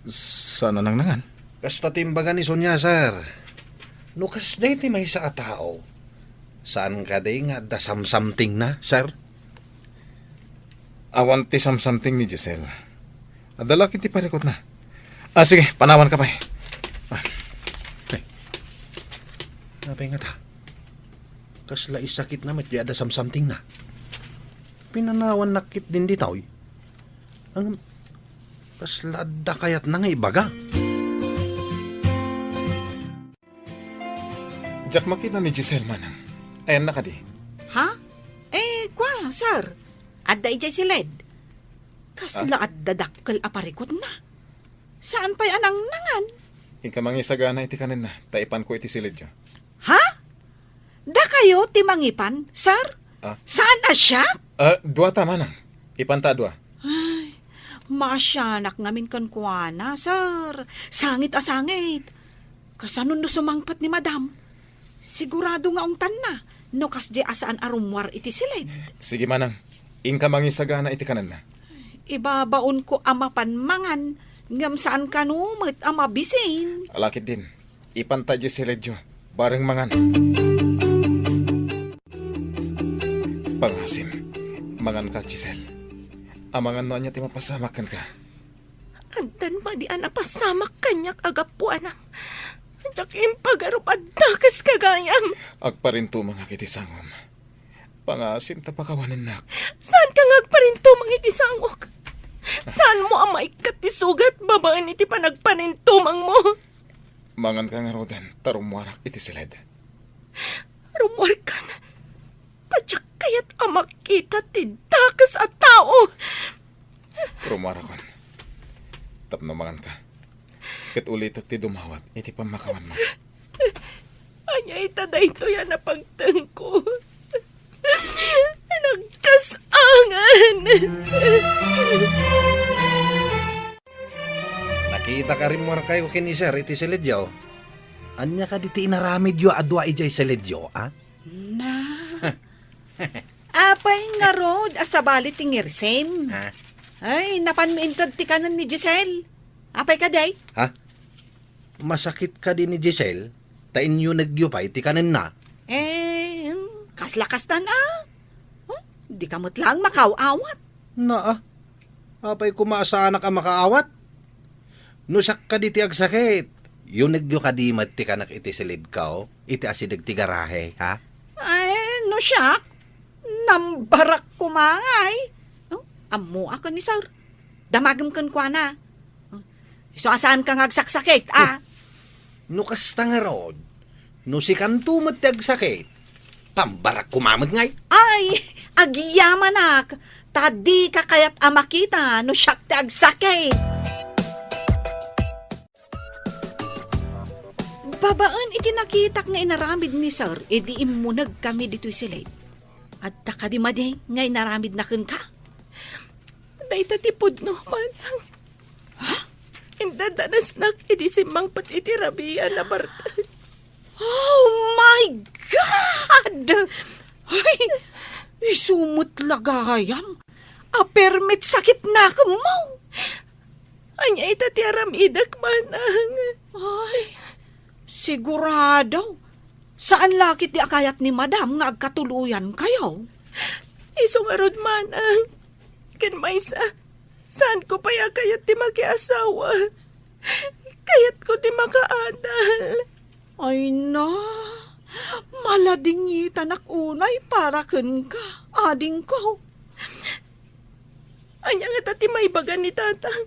S-, saan a nangnangan? Kasta ti imbaga ni Sonia, sir. No kasdiay ti maysa a tao, saan kadi nga adda samsamtingna, sir? Awan ti samsamting ni Giselle. Adda la ketdi parikutna. Ah, sige, panawanka pay. Ah. Ay. Apay ngata? Kasla isakitna met diay adda samsamtingna. Pinanawannak ketdin ditoy. Ang kasla adda kayatna nga ibaga. Diak makita ni Giselle, manang. Ayanna kadi? Ha? Eh, kwa, sir. Adda idiay siled. Kasla Ah? adda dakkel a parikutna. Saan pay a nangnangan? Inka mangisagana iti kanenna, ta ipanko iti siledyo. Ha? Dakayo ti mangipan, sir? Ah? Saan a siak? Ah, dua ta, manang. Ipanta a dua. Ay, maasianak ngamin kenkuana, sir. Sangit a sangit. Kasano no sumangpet ni madam? Sigurado nga ungtanna no kasdiay a saan a rummuar iti siled. Sige, manang. Inka mangisagana iti kanenna. Ibabaonko a mapan mangan, ngem saan kano met a mabisin. Ala ketdin. Ipanta idiay siledyo. Bareng mangan. Pangasim, manganka, Giselle. Amangan no ania ti mapasamak kenka. Addan madi a napasamak kaniak a gapuanam. Diak impagarup a dakes ka gayam. Agparintumengak iti sangom. Pangasim ta pakawanennak. Saanka nga agparintumeng iti sangok? Saanmo a maikkat ti sugat babaen iti panagparintumengmo? Manganka ngaruden ta rummuarak iti siled. Rummuarkan. Ta diak kayat a makita ti dakes a tao. Rummuarakon. Tapno manganka. Ket ulitek ti dumawat iti pammakawanmo. Ania ita daytoy a napagtengko? Nagkas-angan! Nakitak a rimmuarkayo ken ni Sir iti siledyo. Ania kadi ti inaramidyo a dua idiay siledyo, a? Na. Apay ngarud a sabali ti ngirsim? Ha? Ay, napanmi inted ti kanen ni Giselle. Apay kadi? Ha? Masakit kadi ni Giselle ta inyunegyo pay ti kanenna? Eh, hmm, kasla kastan a? Huh? Dika met laeng makaaw-awat. Naa, apay koma a saanak a makaawat? No siak kadi ti agsakit, yunegyo kadi met ti kanek iti siledko, iti asideg ti garahe, ha? Ay, no siak, nambarak koma ngay. No? Ammoak ken ni Sir. Damagem kenkuana. Isu a saanka nga agsaksakit, a? No kasta ngarud, no sikanto met ti agsakit, pambarak koma met ngay. Ay, agyamanak, ta dika kayat a makita no siak ti agsakit. Babaen iti nakitak nga inaramid ni Sir idi immunegkami ditoy siled, adda kadi madi nga inaramidna kenka? Dayta ti pudno, manang. Ha? Indadanasnak idi simmangpet iti rabian a bartek. Oh my God! Ay, isu met la gayam a permi ti sakitnakemmo. Ania ita ti aramidek, manang? Ay, sigurado. Saan la ketdi a kayat ni Madam nga agkatuloyankayo? Isu ngarud, manang. Ken maysa, saanko pay a kayat ti makiasawa. Kayatko ti makaadal. Ay na, maladingitanak unay para kenka, adingko. Ania ngata ti maibaga ni Tatang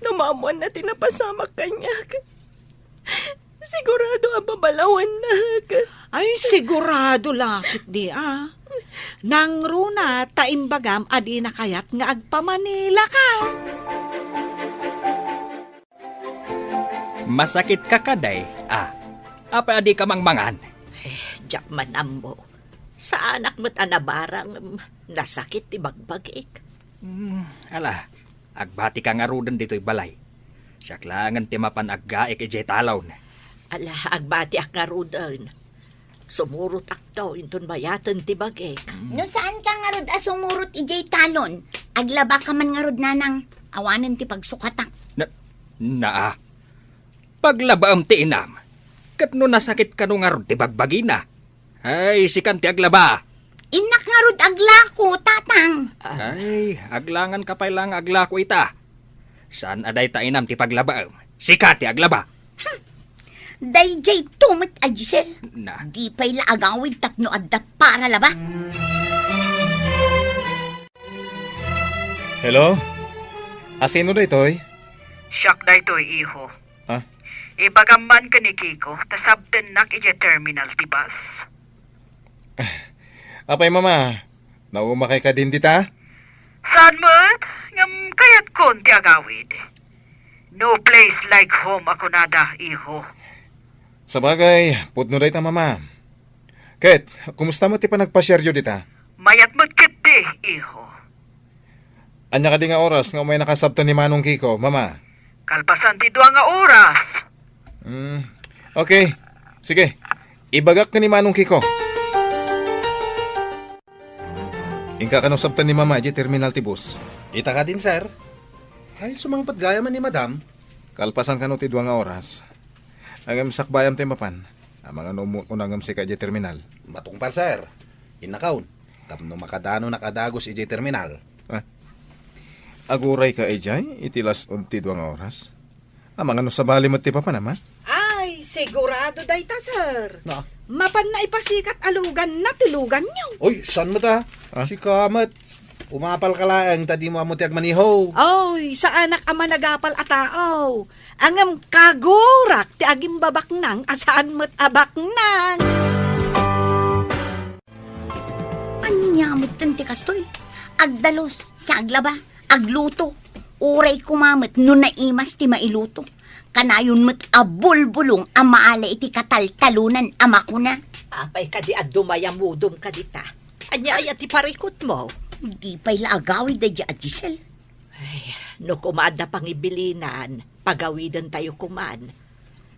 no maammoanna ti napasamak kaniak? Sigurado a babalawannak. Ay, sigurado la ketdi a. Nangruna ta imbagam a dina kayat nga agpamanilaka. Masakitka kadi a? Apay a dika mangmangan? Eh, diak man ammo. Saanak met a nabarang, nasakit ti bagbagik. Hmm, ala, agbatika ngaruden ditoy balay. Siak laengen ti mapan aggaik idiay talon. Ala, agbatiak ngaruden. Sumurotakto inton mayaten ti bagik. Hmm. No saanka ngarud a sumurot idiay talon, aglabaka man ngarud, nanang. Awanen ti pagsukatak. Na, naa. Paglabaem ti inam. Ket no nasakit kano ngarud ti bagbagina. Ay, sikan ti aglaba. Innak ngarud aglako, tatang. Ay, aglanganka pay la nga aglako ita. Saan a dayta inam ti paglabaem? Sika ti aglaba. Daydiay to met a Giselle. Na. Di pay la agawid tapno adda para laba. Hello? Asino daytoy? Siak daytoy, iho. Ah? Ibagam man ken ni Kiko, ta sabtennak idiay terminal ti bus. Apay, Mama? Naumakay kadin dita? Saan met? Ngem kayatkon ti agawid. No place like home a kunada, iho. Sabagay, pudno dayta, Mama. Ket, kumusta met ti panagpasiaryo dita? Mayat met ketdi, iho. Ania kadi nga oras nga umaynaka sabten ni Manong Kiko, Mama? Kalpasan ti dua nga oras. Hmm. Okay. Sige. Ibagak ken ni Manong Kiko. Inka kano sabten ni Mama idiay terminal ti bus? Ita kadin, sir. Ay, sumangpet gayam ni Madam. Kalpasan kano ti dua nga oras. Ngem sakbayam ti mapan. Amangan no umuna ngem sika idiay terminal. Matungpal, sir. Innakaon. Tapno makadanonak a dagus idiay terminal. Ah. Agurayka idiay iti las-ud ti dua nga oras? Amangan no sabali met ti papanam, a? Ay, sigurado dayta, sir. Na? Mapanna ipasikat a luganna ti luganyo. Oy, saan met, a? Ah? Sika met. Umapalka laeng ta dimo ammo ti agmaniho. Oy, saanak a managapal a tao. Ngem kagurak ti agimbabaknang a saan met a baknang. Ania metten ti kastoy? Agdalus, sa aglaba, agluto. Uray koma met no naimas ti mailuto. Kanayon met a bulbulong a maala iti kataltalonan a makuna. Apay kadi a dumayamudom kadita? Ania aya ti parikutmo? Di pay la agawid daydi a Giselle. Ay, no koma adda pangibilinan, pagawidentayo koman.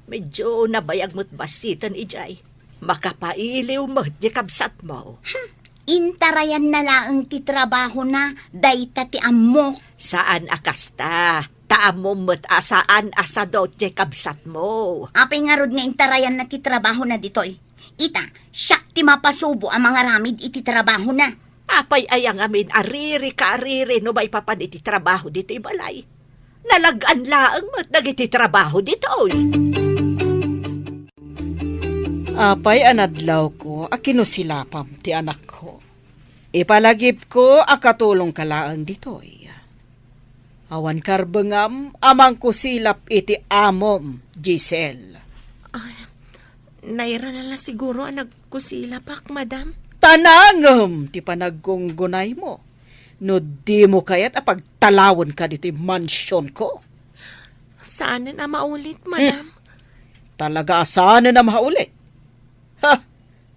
Medyo nabayag met bassiten idiay. Makapailiw met di kabsatmo. Hmm, intarayanna laeng ti trabahona, dayta ti ammo. Saan a kasta, ta ammom met a saan a sadot di kabsatmo. Apay ngarud nga intarayanna ti trabahona ditoy? Ita, siak ti mapasubo a mangaramid iti trabahona. Apay aya ngamin a ririka a riri no maipapan iti trabaho ditoy balay? Nalag-an laeng met dagiti trabaho ditoy. Apay a nadlawko a kinusilapam ti anakko. Ipalagipko a katulongka laeng ditoy. Awan karbengam a mangkusilap iti amom, Giselle. Ay, nairana la siguro a nagkusilapak, madam. Ta nangem ti panaggungunaymo. No dimo kayat a pagtalawenka ditoy mansionko. Saanen a maulit, madam. Hmm. Talaga a saanen a maulit. Ha?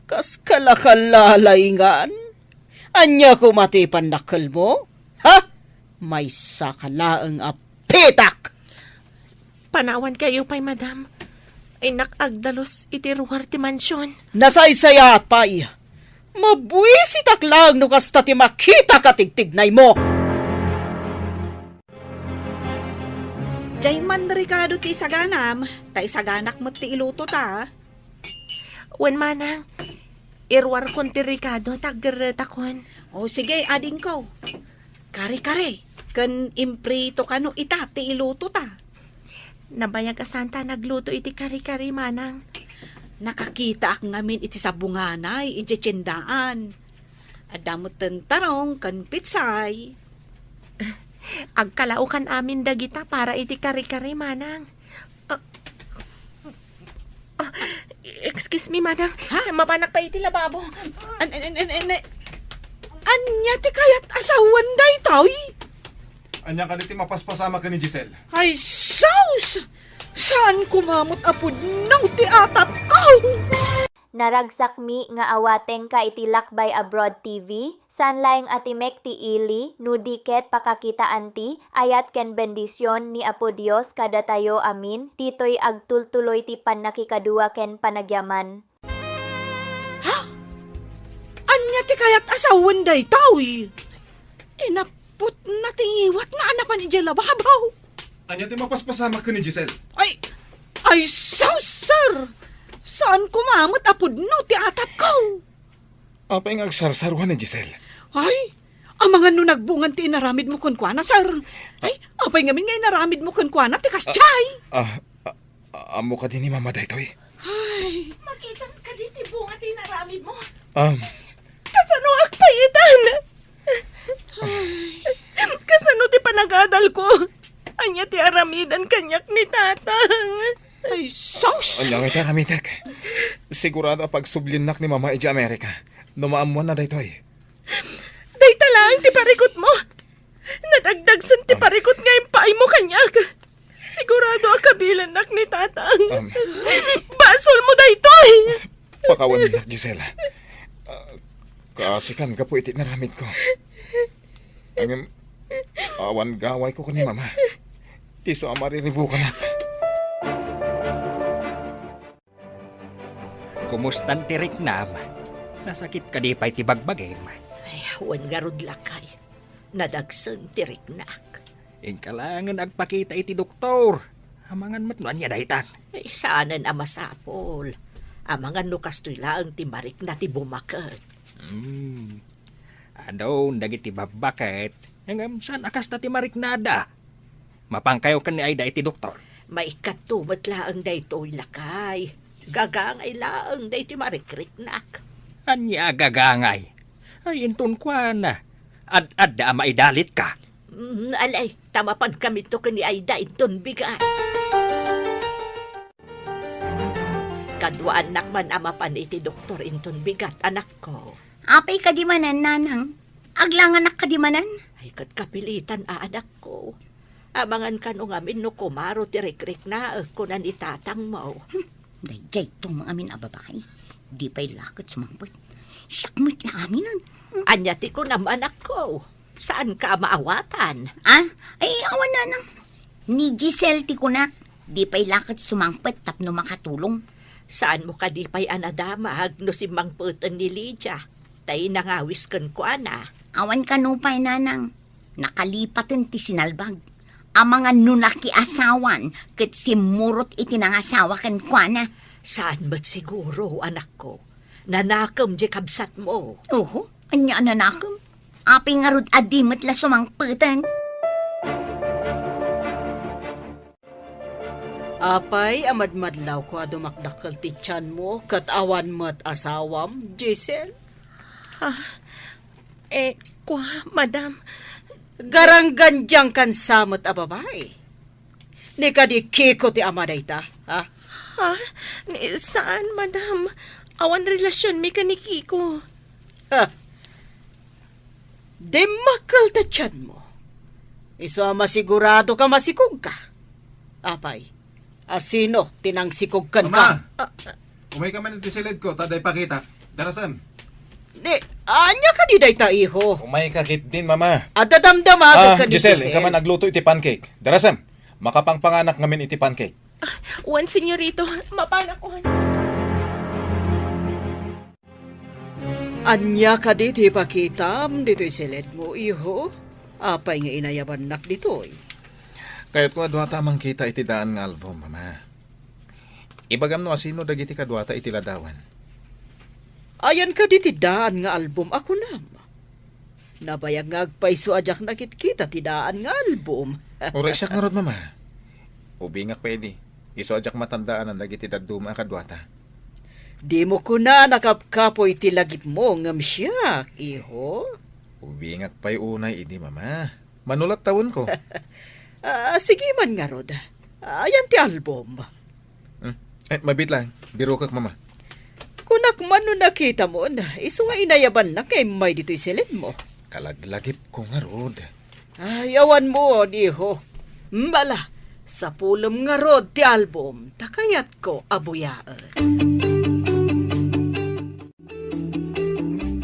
Kas kalakalalingan? Ania koma ti pannakkelmo? Ha? Maysaka laeng a pitak! Panawankayo pay, madam. Innak agdalus iti ruar ti mansion. Nasaysayaat pay. Mabuisitak laeng no kasta ti makita ka tigtignaymo. Diay man rikado ti isaganam, ta isaganak met ti iluto ta. Wen, manang, iruarkon ti rikado ta aggerretakon. O, sige, adingko. Kare-kare, ken imprito kano ita ti iluto ta. Nabayag a santa nagluto iti kare-kare, manang. Nakakitaak ngamin iti sabunganay, iti tiendaan. Adda met ten tarong ken pitsay. Agkalaokan amin dagita para iti kare-kare, manang. Ah. Excuse me, madam. Ha? Mapanak pa iti lababo. An, an, an, an, an, ania ti kayat a sawen daytoy? Ania kadi ti mapaspasamak ken ni Giselle? Ay, sus! Saan koma met a pudno ti atapko? Naragsakmi nga awatengka iti Lakbay Abroad T V. Saan laeng a timek ti ili, no di ket pakakitaan ti ayat ken bendision ni Apo Dios kadatayo amin, ditoy agtultuloy ti pannakikadua ken panagyaman. Ha? Ania ti kayat a sawen daytoy? Inaputna ti ngiwatna a napan idiay lababo. Ania ti mapaspasamak ken ni Giselle? Ay, ay, sus, sir! Saan koma met a pudno ti atapko? Apay nga agsarsaruan ni Giselle? Ay, amangan no nagbungan ti inaramidmo kenkuana, sir. Ay, apay ngamin nga inaramidmo kenkuana ti kasdiay? Ah, ah, ah, ammo kadi ni Mama daytoy? Ay. Makitam kadi ti bunga ti inaramidmo? Um. Kasano agpayitan? Ay. Kasano ti panagadalko? Ania ti aramidan kaniak ni Tatang? Ay, sus! Ania nga iti aramidek? Sigurado a pagsublinak ni Mama idiay Amerika no maammuanna daytoy. Dayta laeng ti parikutmo. Nadagdagsen ti Ah. parikut nga impaaymo kaniak. Sigurado a kabilannak ni Tatang. Um. Basolmo daytoy! Pakawannak, Giselle. Ah, kaasikan gapu iti inaramidko. Ngem, awan gawayko ken ni Mama. Isu a mariribukanak. Kumustan ti riknam? Nasakit kadi pay ti bagbagim? Ay, wen ngarud, lakay. Nadagsen ti riknak. Inka laengen agpakita iti doktor. Amangan met no ania daytan. Ay, saanen a masapul. Amangan no kastoy laeng ti marikna ti bumaket. Hmm. Adun dagiti babbaket, ngem saan a kasta ti mariknada. Mapankayo ken ni Aida iti doktor. Maikkato met laeng daytoy, lakay. Gagangay laeng daytoy marikriknak. Ania a gagangay? Ay, inton kuana, ad-adda a maidalitka. Mm, alay, ta mapankamito ken ni Aida inton bigat. Kaduaannak man a mapan iti doktor inton bigat, anakko. Apay kadi manen, nanang? Aglanganak kadi manen? Ay, ket kapilitan a, anakko. Amangan kano ngamin no kumaro ti rikriknaek, kuna ni tatangmo. Hmm, daydiay to nga amin a babai. Di pay la ket sumangpet. Siak met la aminen. Hmm. Ania ti kunam, anakko? Saanka a maawatan? Ah? Ay, awan, nanang. Ni Giselle ti kunak. Di pay la ket sumangpet tapno makatulong. Saanmo kadi pay a nadamag no simmangpeten ni Lydia, tay nangawis kenkuana? Awan kano pay, nanang. Nakalipaten ti sinalbag. Amangan no nakiasawan ket simmurot iti nangasawa kenkuana. Saan met siguro, anakko. Nanakem diay kabsatmo. Oho, ania a nanakem? Apay ngarud a di met la sumangpeten? Apay a madmadlawko a dumakdakkel ti tianmo ket awan met asawam, Giselle? Ah, eh, kua, madam. Garanggandiangkan sa met a babai. Ni kadi Kiko ti ama dayta, ha? Ha? Ni, saan, madam. Awan relasionmi ken ni Kiko. Ha? Dimmakkel ta tianmo. Isu a masigurado ka masikog ka. Apay, a sino ti nangsikog kenka? Mama! Ah, Umayka man iti siledko, ta adda ipakita. Darasem. Ni, ania kadi dayta, iho? Umayka ketdin, Mama. Adda damdama Ah, kadi Giselle, Giselle. Inka man agluto iti pancake. Darasem, makapangpanganak ngamin iti pancake. Ah, wen, senyorito, mapanakon. Ania kadi ti ipakitam ditoy siledmo, iho? Apay nga inayabannak ditoy? Kayatko a duata a mangkita iti daan nga album, Mama. Ibagam no asino dagiti kaduata iti ladawan. Ayan kadi ti daan nga album a kunam? Nabayag nga agpayso a diak nakitkita ti daan nga album. Uray siak ngarud, Mama. Ubingak pay idi. Isu a diak matandaanan dagiti dadduma a kaduata. Dimo kuna a nakapkapoy ti lagipmo ngem siak, iho? Ubingak pay unay idi, Mama. Manulat tawenko. Ah, sige man ngarud. Ayan ti album. Hmm. Eh, mabiit lang. Birokek, Mama. Kunak man no nakitamon, isu nga inayabannak nga immay ditoy silinmo. Kalaglagipko ngarud. Ay, awanmon, iho. Bala, sapulem ngarud ti album, ta kayatko a buyaen.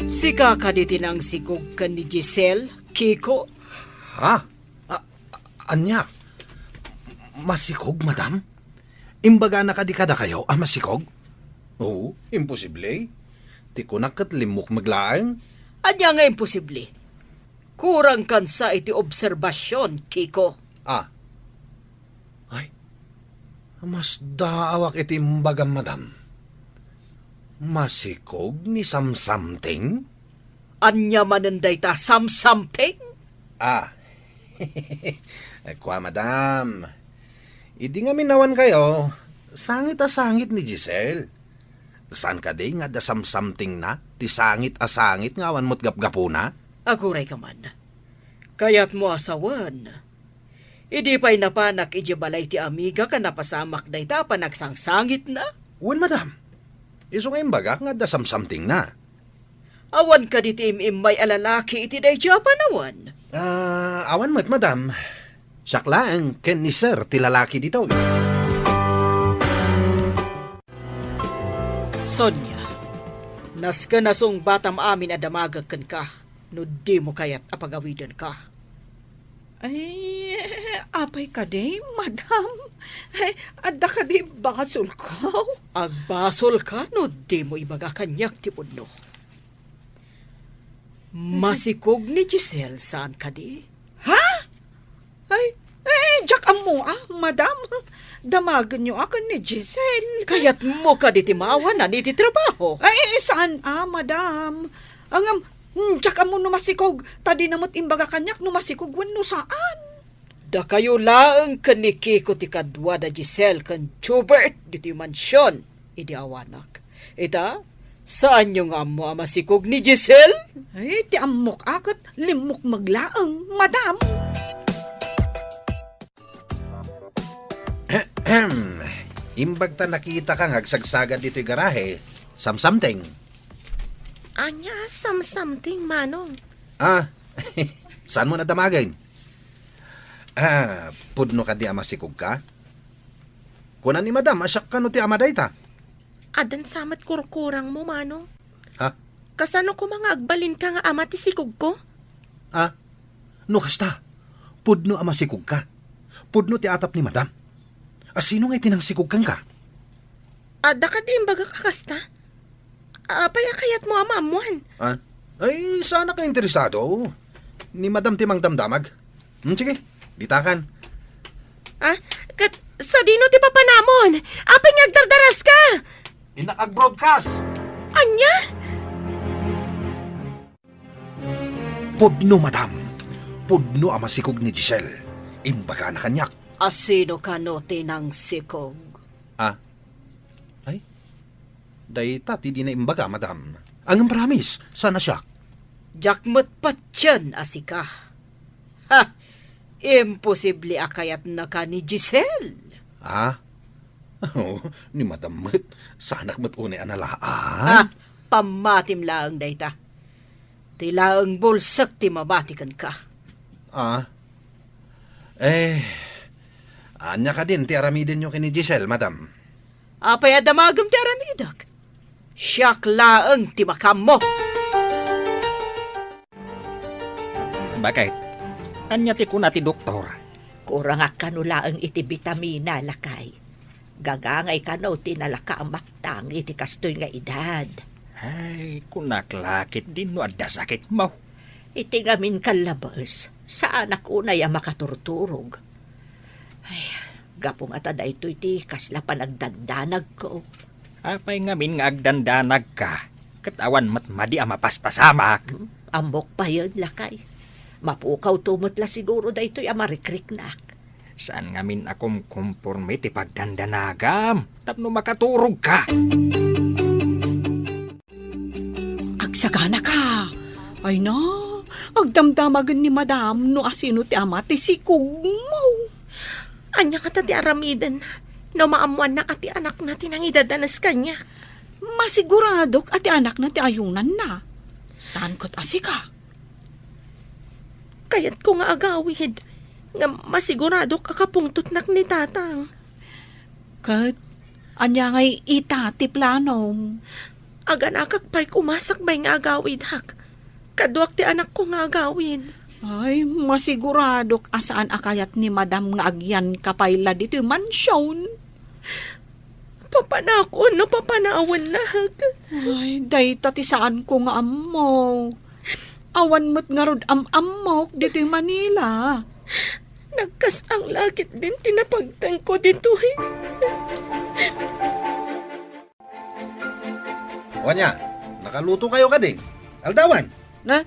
Sika kadi ti nangsikog ken ni Giselle, Kiko? Ha? A-, a-, ania? Masikog, madam? Imbagana kadi kadakayo a masikog? Oo, imposible. Ti kunak ket limmukmeg laeng. Ania nga imposible? Kurangkan sa iti obserbasion, Kiko. Ah. Ay, masdaawak iti imbagam, madam. Masikog ni Samsamting? Ania manen dayta Samsamting? Ah. Kua, madam. Idi ngamin awan kayo, sangit a sangit ni Giselle. Saan kadi nga adda Samsamtingna ti sangit a sangit nga awan met gapgapuna? Aguray ka man. Kayatmo a sawen. Idi pay napanak idiay balay ti amigak a napasamak dayta a panagsangsangitna? Wen, madam. Isu nga imbagak nga adda Samsamtingna. Awan kadi ti im-immay a lalaki iti daydiay a panawen? Ah, awan met, madam. Siak laeng ken ni Sir ti lalaki ditoy. Sonia, nasken a sungbatam amin a damagek kenka no dimo kayat a pagawidenka. Ay, apay kadi, madam? Ay, adda kadi basolko? Agbasolka no dimo ibaga kaniak ti pudno. Masikog ni Giselle, saan kadi? Ha? Ay, eh, diak ammo, ah, madam. Damagenyo a ken ni Giselle. Kayatmo kadi ti maawanan iti trabaho? Ay, saan, ah, madam. Ngem, hmm, diak ammo no masikog, ta dina met imbaga kaniak no masikog wenno saan. Dakayo laeng ken ni Kiko ti kadua da Giselle ken Jubert ditoy mansion idi awanak. Ita, saanyo nga ammo a masikog ni Giselle? Ay, ti ammok a ket limmukmeg laeng, madam. Ahem. Imbag ta nakitaka nga agsagsagad ditoy garahe, Samsamting. Ania, Samsamting, Manong? Ah, saanmo a damagen? Ah, pudno kadi a masikogka? Kuna ni Madam a siak kano ti ama dayta. Addan sa met kurkurangmo, Manong. Ha? Kasano koma nga agbalinka nga ama ti sikogko? Ah, no kasta, pudno a masikogka. Pudno ti atap ni Madam. A sino nga iti nangsikog kenka? Adda kadi imbagak a kasta? Apay a kayatmo a maammuan? Ah? Ay, saanak a interesado. Ni Madam ti mangdamdamag. Hmm, sige, ditakan. Ah, ket sadino ti papanamon? Apay nga agdardaraska? Innak ag-broadcast. Ania? Pudno, Madam. Pudno a masikog ni Giselle. Imbagana kaniak. A sino kano ti nangsikog? Ah? Ay? Dayta ti dina imbaga, Madam. Ngem promise, saan a siak. Diak met patien a sika. Ha! Imposible a kayatnaka ni Giselle. Ah? Oh, ni Madam met, saanak met unay a nalaan. Ah, pammatim laeng dayta. Ti laeng bulsek ti mabati kenka. Ah? Eh, ania kadin ti aramidenyo ken ni Giselle, Madam? Apay a damagem ti aramidek? Siak laeng ti makaammo. Bakit? Ania ti kuna ti doktor? Kurangak kano laeng iti bitamina, lakay. Gagangay kano ti nalaka a maktang iti kastoy nga edad. Ay, kunak la ketdin no adda sakitmo. Iti ngamin kallabes, saanak unay a makaturturog. Ay, gapu ngata daytoy ti kasla panagdandanagko. Apay ngamin nga agdandanagka, ket awan met madi a mapaspasamak? Hmm, ammok payen, lakay. Mapukawto met la siguro daytoy a marikriknak. Saan ngamin a kumkomporme ti pagdandanagam tapno makaturogka? Agsaganaka. Ay na, agdamdamagen ni Madam no asino ti ama ti sikogmo. Ania ngata ti aramiden no maammoanna a ti anakna ti nangidadanes kaniak? Masiguradok a ti anakna ti ayunanna. Saan ket a sika? Kayatko nga agawid, nga masiguradok a kapungtotnak ni Tatang. Ket ania ngay ita ti planom? Aganakak pay koma sakbay nga agawidak. Kaduak ti anakko nga agawid. Ay, masiguradok a saan a kayat ni Madam nga agyanka pay la ditoy mansion. Papanakon no papanawennak. Ay, dayta ti saanko nga ammo. Awan met ngarud am-ammok ditoy Manila. Nagkas-ang la ketdin ti napagtengko ditoy. Wen, nakalutokayo kadi? Aldawan? Na?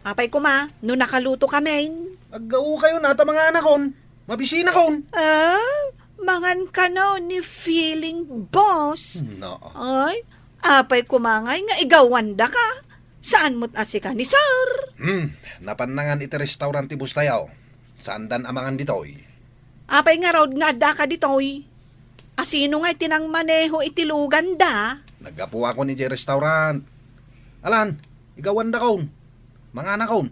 Apay koma, no nakalutokamin? Aggaukayo ta manganakon. Mabisinakon. Ah, mangan kano ni feeling boss. No. Ay, apay koma ngay nga igawandaka. Saan met a sika ni sir? Hmm, napan nangan iti restaurant ti boss tayo. Saandan a mangan ditoy? Apay ngarud nga addaka ditoy? A sino ngay ti nangmaneho iti luganda? Naggapuakon idiay restaurant. Alan, igawandakon. Manganakon.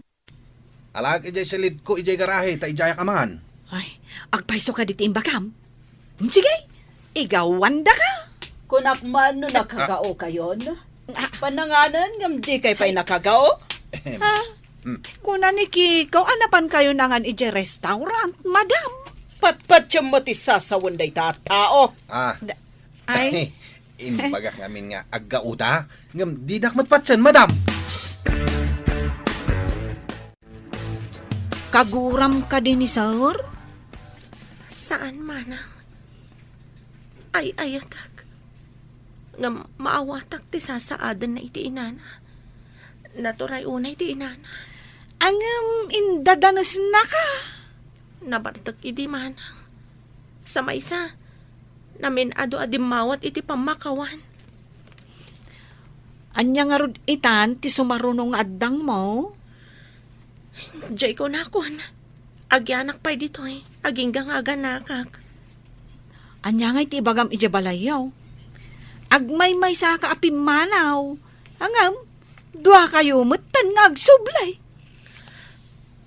Alaak idiay silidko idiay garahe ta idiayak a mangan. Ay, agpayso kadi ti imbagam? Sige, igawandaka. Kunak man no nakagao kayon. Ah. Pananganan ngem di kay pay nakagao? Ahem. Ah, Hmm. Kuna ni Kiko, a napan kayo nangan idiay restaurant, madam? Patpatiem met ti sasawen dayta a tao. Ah. Da-, ay. Imbagak ngamin nga aggauda, ngem didak met patien, madam. Kaguram kadi ni sir? Saan, manang. Ay-ayatek. Ngem maawatak ti sasaadenna iti inana. Naturay unay ti inana. Ngem indadanesnaka. Nabartek idi manang. Sa maysa, namin-adu a dimmawat iti pammakawan. Ania ngarud itan ti sumaruno nga addangmo? Diay kunakon, agyanak pay ditoy, agingga nga aganakak. Ania ngay ti ibagam idiay balayyo? Agmaymaysaka a pimmanaw. Ngem, duakayo metten nga agsubli.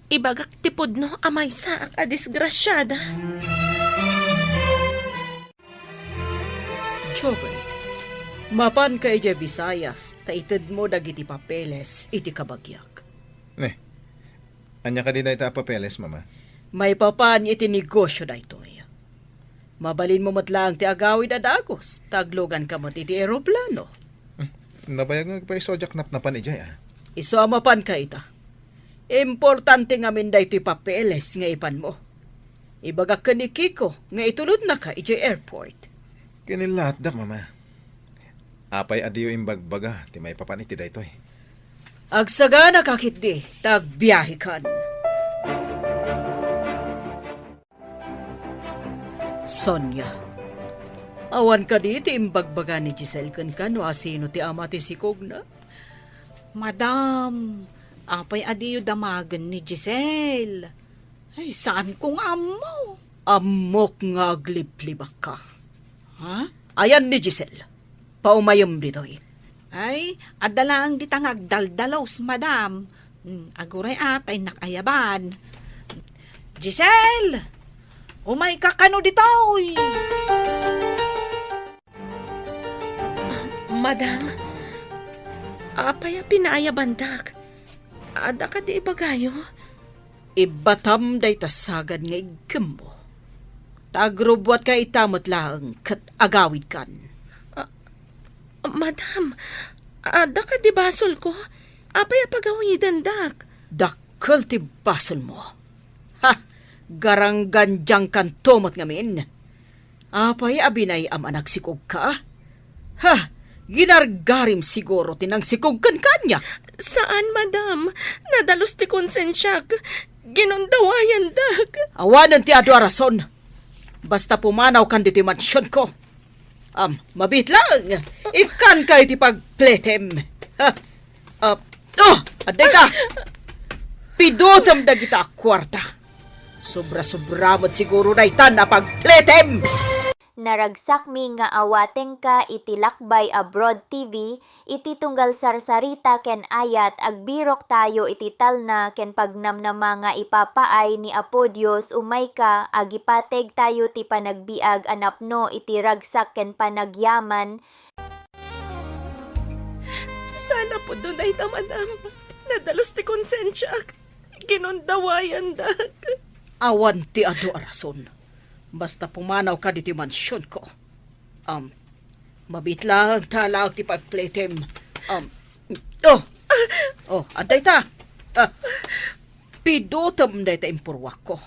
Ibagak ti pudno a maysaak a disgrasiada. Jobert, mapanka idiay Visayas, ta itedmo dagiti papeles iti kabagiak. Ne, ania kadi dayta a papeles, Mama? Maipapan iti negosio daytoy. Mabalinmo met laeng ti agawid a dagus, ta agluganka met iti eroplano. Hmm, nabayag nga agpayso a diak napnapan idiay, a. Isu a mapanka ita. Importante ngamin daytoy papeles nga ipanmo. Ibagak ken ni Kiko nga itulodnaka idiay airport. Kinilatdak, Mama. Apay a diyo imbagbaga ti maipapan iti daytoy? Agsaganaka ketdi, ta agbiahekan. Sonia, awan kadi ti imbagbaga ni Giselle kenka no asino ti ama ti sikogna? Madam, apay a diyo damagen ni Giselle? Ay, saanko nga ammo. Ammok nga agliblibakka. Ha? Ayan ni Giselle. Paumayem ditoy. Ay, adda laeng dita nga agdaldalos, madam. Hmm, aguray a, ta innak ayaban. Giselle! Umayka kano ditoy! Madam, apay a pinaayabandak? Adda kadi ibagayo? Ibbatam dayta sagad nga iggimmo. Ta agrubbuatka ita met laeng ket agawidkan. Ah, madam, adda kadi basolko? Apay a pagawidendak? Dakkel ti basolmo. Ha! Garanggandiangkanto met ngamin. Apay a binay-am a nagsikogka? Ha! Ginargarim siguro ti nangsikog kenka ania? Saan, madam. Nadalus ti konsensiak. Ginundawayandak. Awanen ti adu a rason. Basta pumanawkan ditoy mansionko. Am, mabiit laeng. Ikkanka iti pagpletem. Ha! Ah, oh, adda ita. Pidutem dagita a kuarta. Sobra-sobra met siguro daytan a pagpletem. Naragsakmi nga awatengka iti Lakbay Abroad T V, iti tunggal sarsarita ken ayat, agbiroktayo iti talna ken pagnamnama nga ipapaay ni Apo Dios. Umayka, agipategtayo ti panagbiag a napno iti ragsak ken panagyaman. Saan a pudno dayta, madam. Nadalus ti konsensiak. Ginundawayandak. Awan ti adu a rason. Basta pumanawka ditoy mansionko. Um, mabiit laeng ta alaek ti pagpletem. Um, oh! Oh, adda ita. Ah, pidutem dayta impurruakko.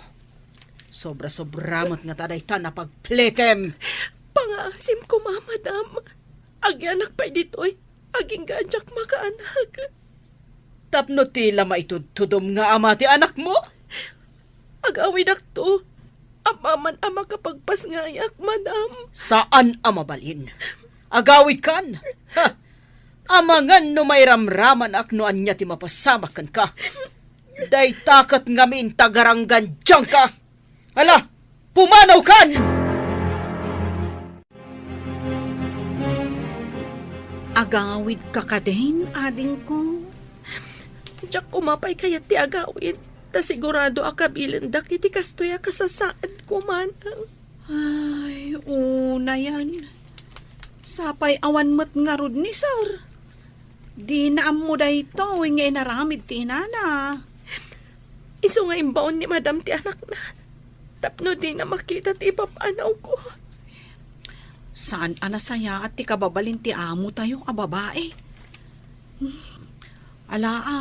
Sobra-sobra met ngata dayta a pagpletem. Pangaasim koma, madam. Agyanak pay ditoy. Agingga a diak makaanak. Tapno ti la maitudtudom nga ama ti anakmo? Agawidakto. Apaman a makapagpasngayak, madam. Saan a mabalin. Agawidkan. Ha! Amangan no mairamramanak no ania ti mapasamak kenka. Dayta ket ngamin ta garanggandiangka. Ala, pumanawkan! Agawidka kadin, adingko? Diak koma pay kayat ti agawid, ta sigurado a kabilendak iti kastoy a kasasaadko, manang. Ay, unayan. Sapay awan met ngarud ni Sir. Dina ammo daytoy nga inaramid ti inana. Isu nga imbaon ni Madam ti anakna tapno dina makita ti ipapanawko. Saan a nasayaat ti kababalin ti amotayo a babae. Ala a,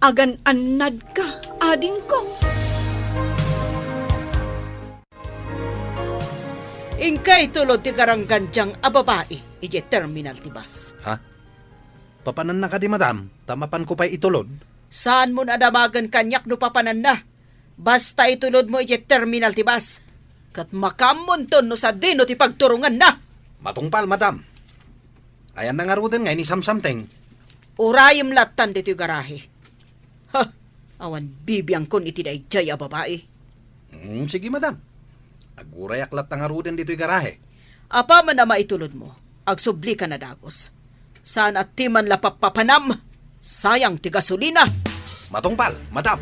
agan-annadka, adingko. Inka itulod ti garanggandiang a babae idiay terminal ti bus. Ha? Papananna kadi, madam, ta mapanko pay itulod? Saanmon a damagen kaniak no papananna. Basta itulodmo idiay terminal ti bus. Ket makaammonton no sadino ti pagturonganna. Matungpal, madam. Ayanna ngaruden nga inisamsamteng? Urayem lattan ditoy garahe. Ha! Awan bibiangkon iti daydiay a babae. Hmm, sige, madam. Agurayak latta ngaruden ditoy garahe. Apaman a maitulodmo, agsublika na dagus. Saan a ti man la pappapanam, sayang ti gasolina. Matungpal, madam.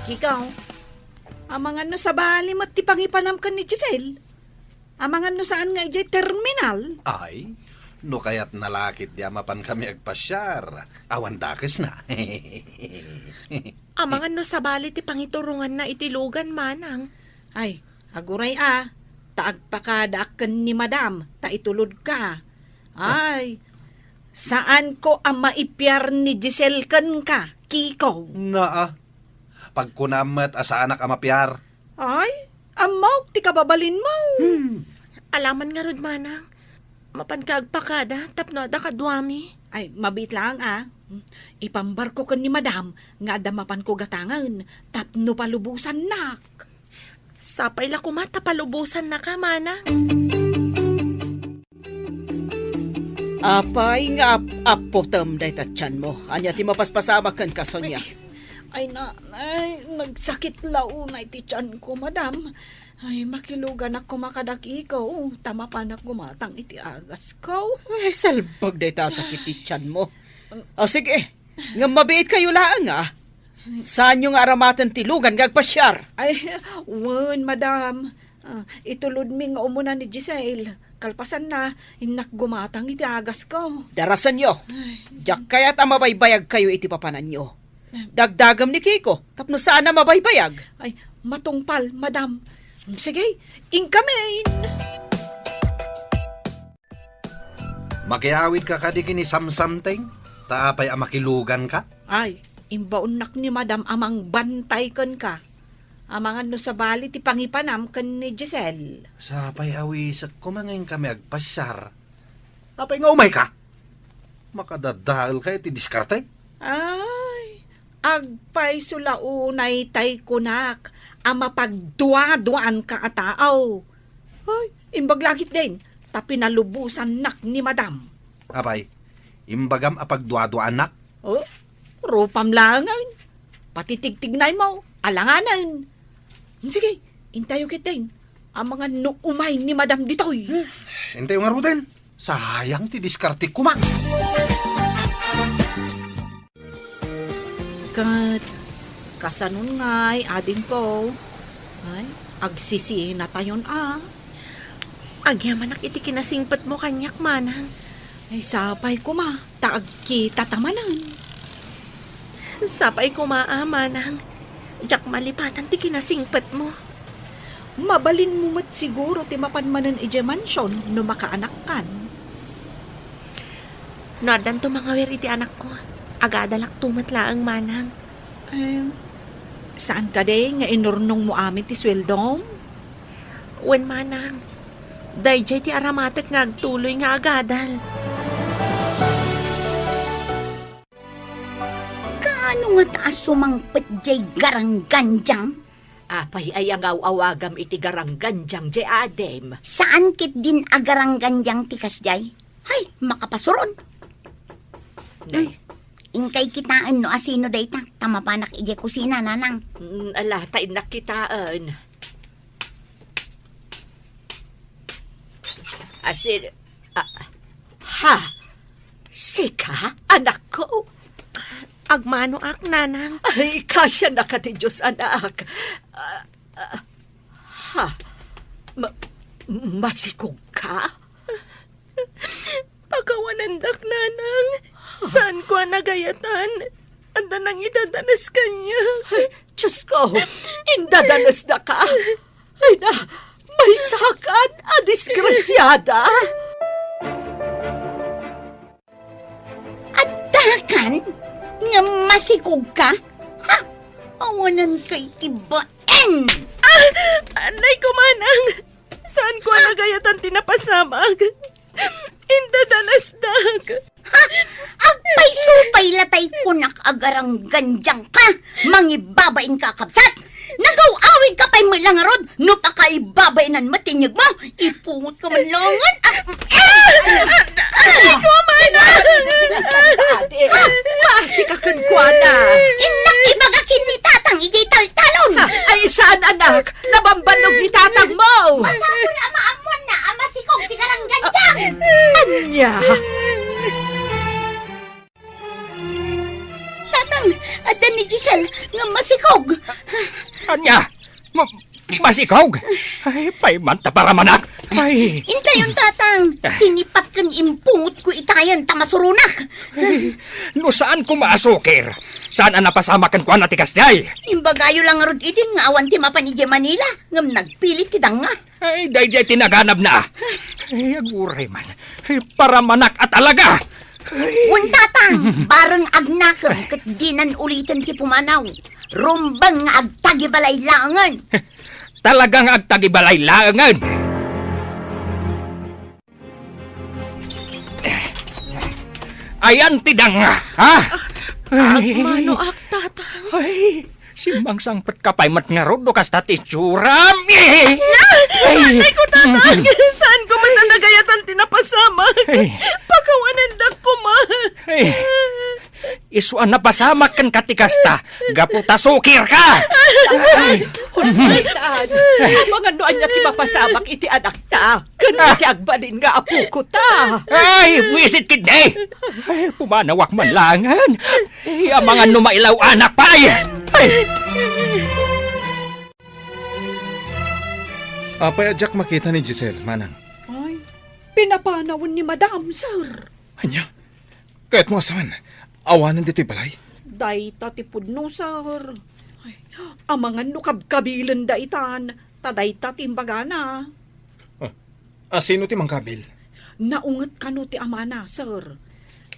Kikaw, amangan no sabali met ti pangipanam ken ni Giselle? Amangan no saan nga idiay terminal? Ay, no kayatna la ketdi a mapankami agpasiar, awan dakesna. Amangan no sabali ti pangituronganna iti lugan, manang. Ay, aguray a, ta agpakadaak ken ni Madam, ta itulodka. Ay, saanko a maipiar ni Giselle kenka, Kiko. Naa, pagkunam met a saanak a mapiar. Ay, ammok ti kababalinmo. Hmm. Alaman ngarud, manang. Mapanka agpakada tapno adda kaduami. Ay, mabiit laeng a. Ipambarko ken ni Madam nga adda mapanko gatangen tapno palubosannak. Sapay la koma ta palubosannaka, manang. Apay nga ap-apputem dayta tianmo? Ania ti mapaspasamak kenka, Sonia? Ay, ay, nanay, nagsakit la unay ti tianko, madam. Ay, makiluganak koma kadakiko, ta mapanak gumatang iti agasko. Ay, salbag dayta a sakit ti tianmo. O, sige, ngem mabiitkayo laeng, a. Saanyo nga aramaten ti lugan nga agpasiar? Ay, wen, madam. Ah, itulodmi nga umuna ni Giselle. Kalpasanna, innak gumatang iti agasko. Darasenyo. Ay. Diak kayat a mabaybayagkayo iti papananyo. Dagdagem ni Kiko tapno saan a mabaybayag. Ay, matungpal, madam. Sige, inkamin! Makiawidka kadi ken ni Samsamteng? Ta apay a makiluganka? Ay, imbaonnak ni Madam a mangbantay kenka. Amangan no sabali ti pangipanam ken ni Giselle. Sapay awisek koma nga inkami agpasiar. Apay nga umayka? Makadadaelka iti diskarte? Ay, agpayso la unay tay kunak a mapagduaduaanka a tao. Ay, imbag la ketdin, ta pinalubosannak ni Madam. Apay, imbagam a pagduaduaannak? Oh, rupam laengen. Pati tigtignaymo, alanganen. Sige, intayo ketdin. Amangan no umay ni Madam ditoy. Hmm, intayo ngaruden. Sayang ti diskarte koma. Ket kasanon ngay, adingko? Ay, agsisinatayon a. Agyamanak iti kinasingpetmo kaniak, manang. Ay, sapay koma, ta agkitata manen. Sapay koma a, manang. Diak malipatan ti kinasingpetmo. Mabalinmo met siguro ti mapan manen idiay mansion no makaanakkan. No addanto mangawer iti anakko, agadalakto met laeng, manang. Eh, saan kadi nga inurnongmo amin ti sueldom? Wen, manang. Daydiay ti aramatek nga agtuloy nga agadal. Kaano ngata a sumangpet diay garanggandiang? Apay aya nga aw-awagam iti garanggandiang diay adim? Saan ketdin a garanggandiang ti kasdiay? Hay, makapasuron. Nay. Hmm. Inkay kitaen no asino dayta, ta mapanak idiay kusina, nanang. Mm, ala, ta innak kitaen. Asin, ah, ha? Sika, anakko? Agmanoak, nanang. Ay, kasianaka ti Dios, anak. Ah, ah, ha? Ma-, masikog ka? Pakawanendak, nanang. Saanko a nagayatan. Adda nangidadanes kaniak. Ay, Diosko, indadanesdaka. Ay na, maysakan a disgrasiada. Addakan nga masikog ka? Ha? Awanan kay ti baen! Ah! Anay ko, manang! Saanko a nagayatan ti napasamak. Indadanesdak. Ha? Agpayso pay latay kunak a garanggandiang ka? Mangibabain ka, kabsat? Nagaw-awid ka pay met la ngarud no pakaibabaenan met ti inyegmo? Ipungot ka man laengen. Ah, ah! Ay, kumana! Basika kenkuana. Innak ibaga ken ni Tatang idiay taltalon. Ha? Ay, saan, anak? Nabambannog ni tatangmo. Masapul a maammuanna a masikog ti garanggandiang. Ania? Tatang, adda ni Giselle nga masikog. Ania? Ma-, masikog? Ay, pay man ta paramanak. Ay. Intayon, Tatang. Sinipat ken impungot ko itayan ta masuronak. Ay, no saanko maasukir, saan a napasamak kenkuana ti kasdiay? Imbagayo la ngarud idin nga awan ti mapan idiay Manila, ngem nagpilit ti danga. Ay, daydiay ti naganabna. Ay, aguray man. Ay, paramanak a talaga. Ay. Wen, Tatang, bareng agnakem ket dinan uliten ti pumanaw. Rumbeng nga agtagibalay laengen. Talaga nga agtagibalay laengen. Ayan ti danga, ha? Ay. Agmanoak, Tatang. Ay, simmangsangpet ka pay met ngarud no kasta ti itsuram. Eh! Ay! Ay ko, Tatang! Saanko met a nagayatan ti napasamak? Ay. Pakawanendak koma. Ay. Isu a napasamak kenka ti kasta, gapu ta sukir ka! Ay, hospital. Amangan no ania ti mapasamak iti anakta. Ken iti agbalin nga apokota. Ay, buisit ketdi! Ay, pumanawak man laengen. Ay, amangan no mailaw-anak pay! Ay! Apay a diak makita ni Giselle, manang? Ay, pinapanawen ni Madam, sir. Ania? Kayatmo a saan? Awanen ditoy balay? Dayta ti pudno, sir. Ay, amangan no kabkabilenda itan, ta dayta ti imbagana. Ah, asino ti mangkabil? Naunget kano ti amana, sir.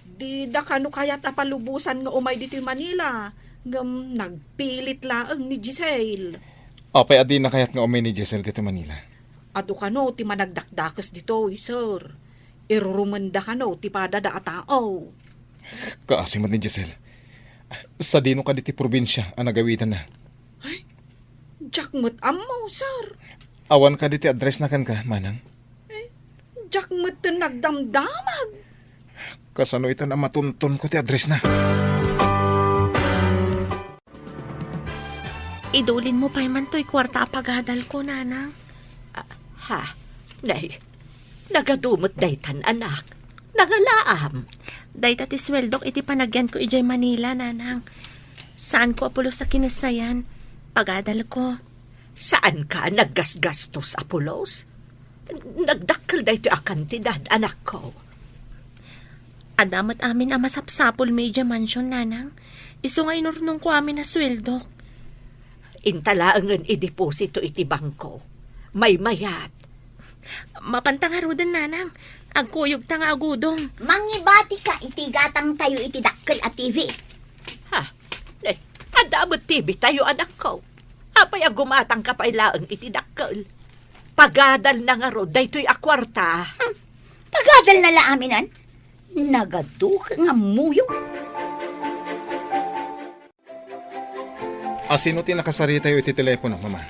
Dida kano kayat a palubosan nga umay ditoy Manila, ngem nagpilit laeng ni Giselle. Apay a dina kayat nga umay ni Giselle ditoy Manila? Adu kano ti managdakdakes ditoy, sir. Irurumenda kano ti padada a tao. Kaasi met ni Giselle. Sadino kadi ti probinsia a nagawidanna? Ay, diak met ammo, sir. Awan kadi ti address na kenka, manang? Eh, diak met ten nagdamdamag. Kasano itan a matunton ko ti address na? Idulinmo pay man toy kuarta a pagadalko, nanang. Ah, ha? Nay, nagadu met daytan, anak. Nangalaam. Dayta ti sueldok iti panagyanko idiay Manila, nanang. Saanko a pulos a kinassayan. Pagadalko. Saanka a naggasgastos a pulos? Nagdakkel daytoy a kantidad, anakko. Adda met amin a masapsapulmi idiay mansion, nanang. Isu nga inurnongko amin a sueldok. Inta laengen ideposito iti bangko. Maymayat. Mapanta ngaruden, nanang. Agkuyogta nga agudong. Mangibatika iti gatangtayo iti dakkel a T V. Ha? Eh, adda met T V tayo, anakko. Apay a gumatangka pay laeng iti dakkel? Pagadalna ngarud daytoy a kuarta. Hmm. Pagadalna la aminan? Nagaduka nga muyo. Asino ti nakasaritayo iti telepono, Mama?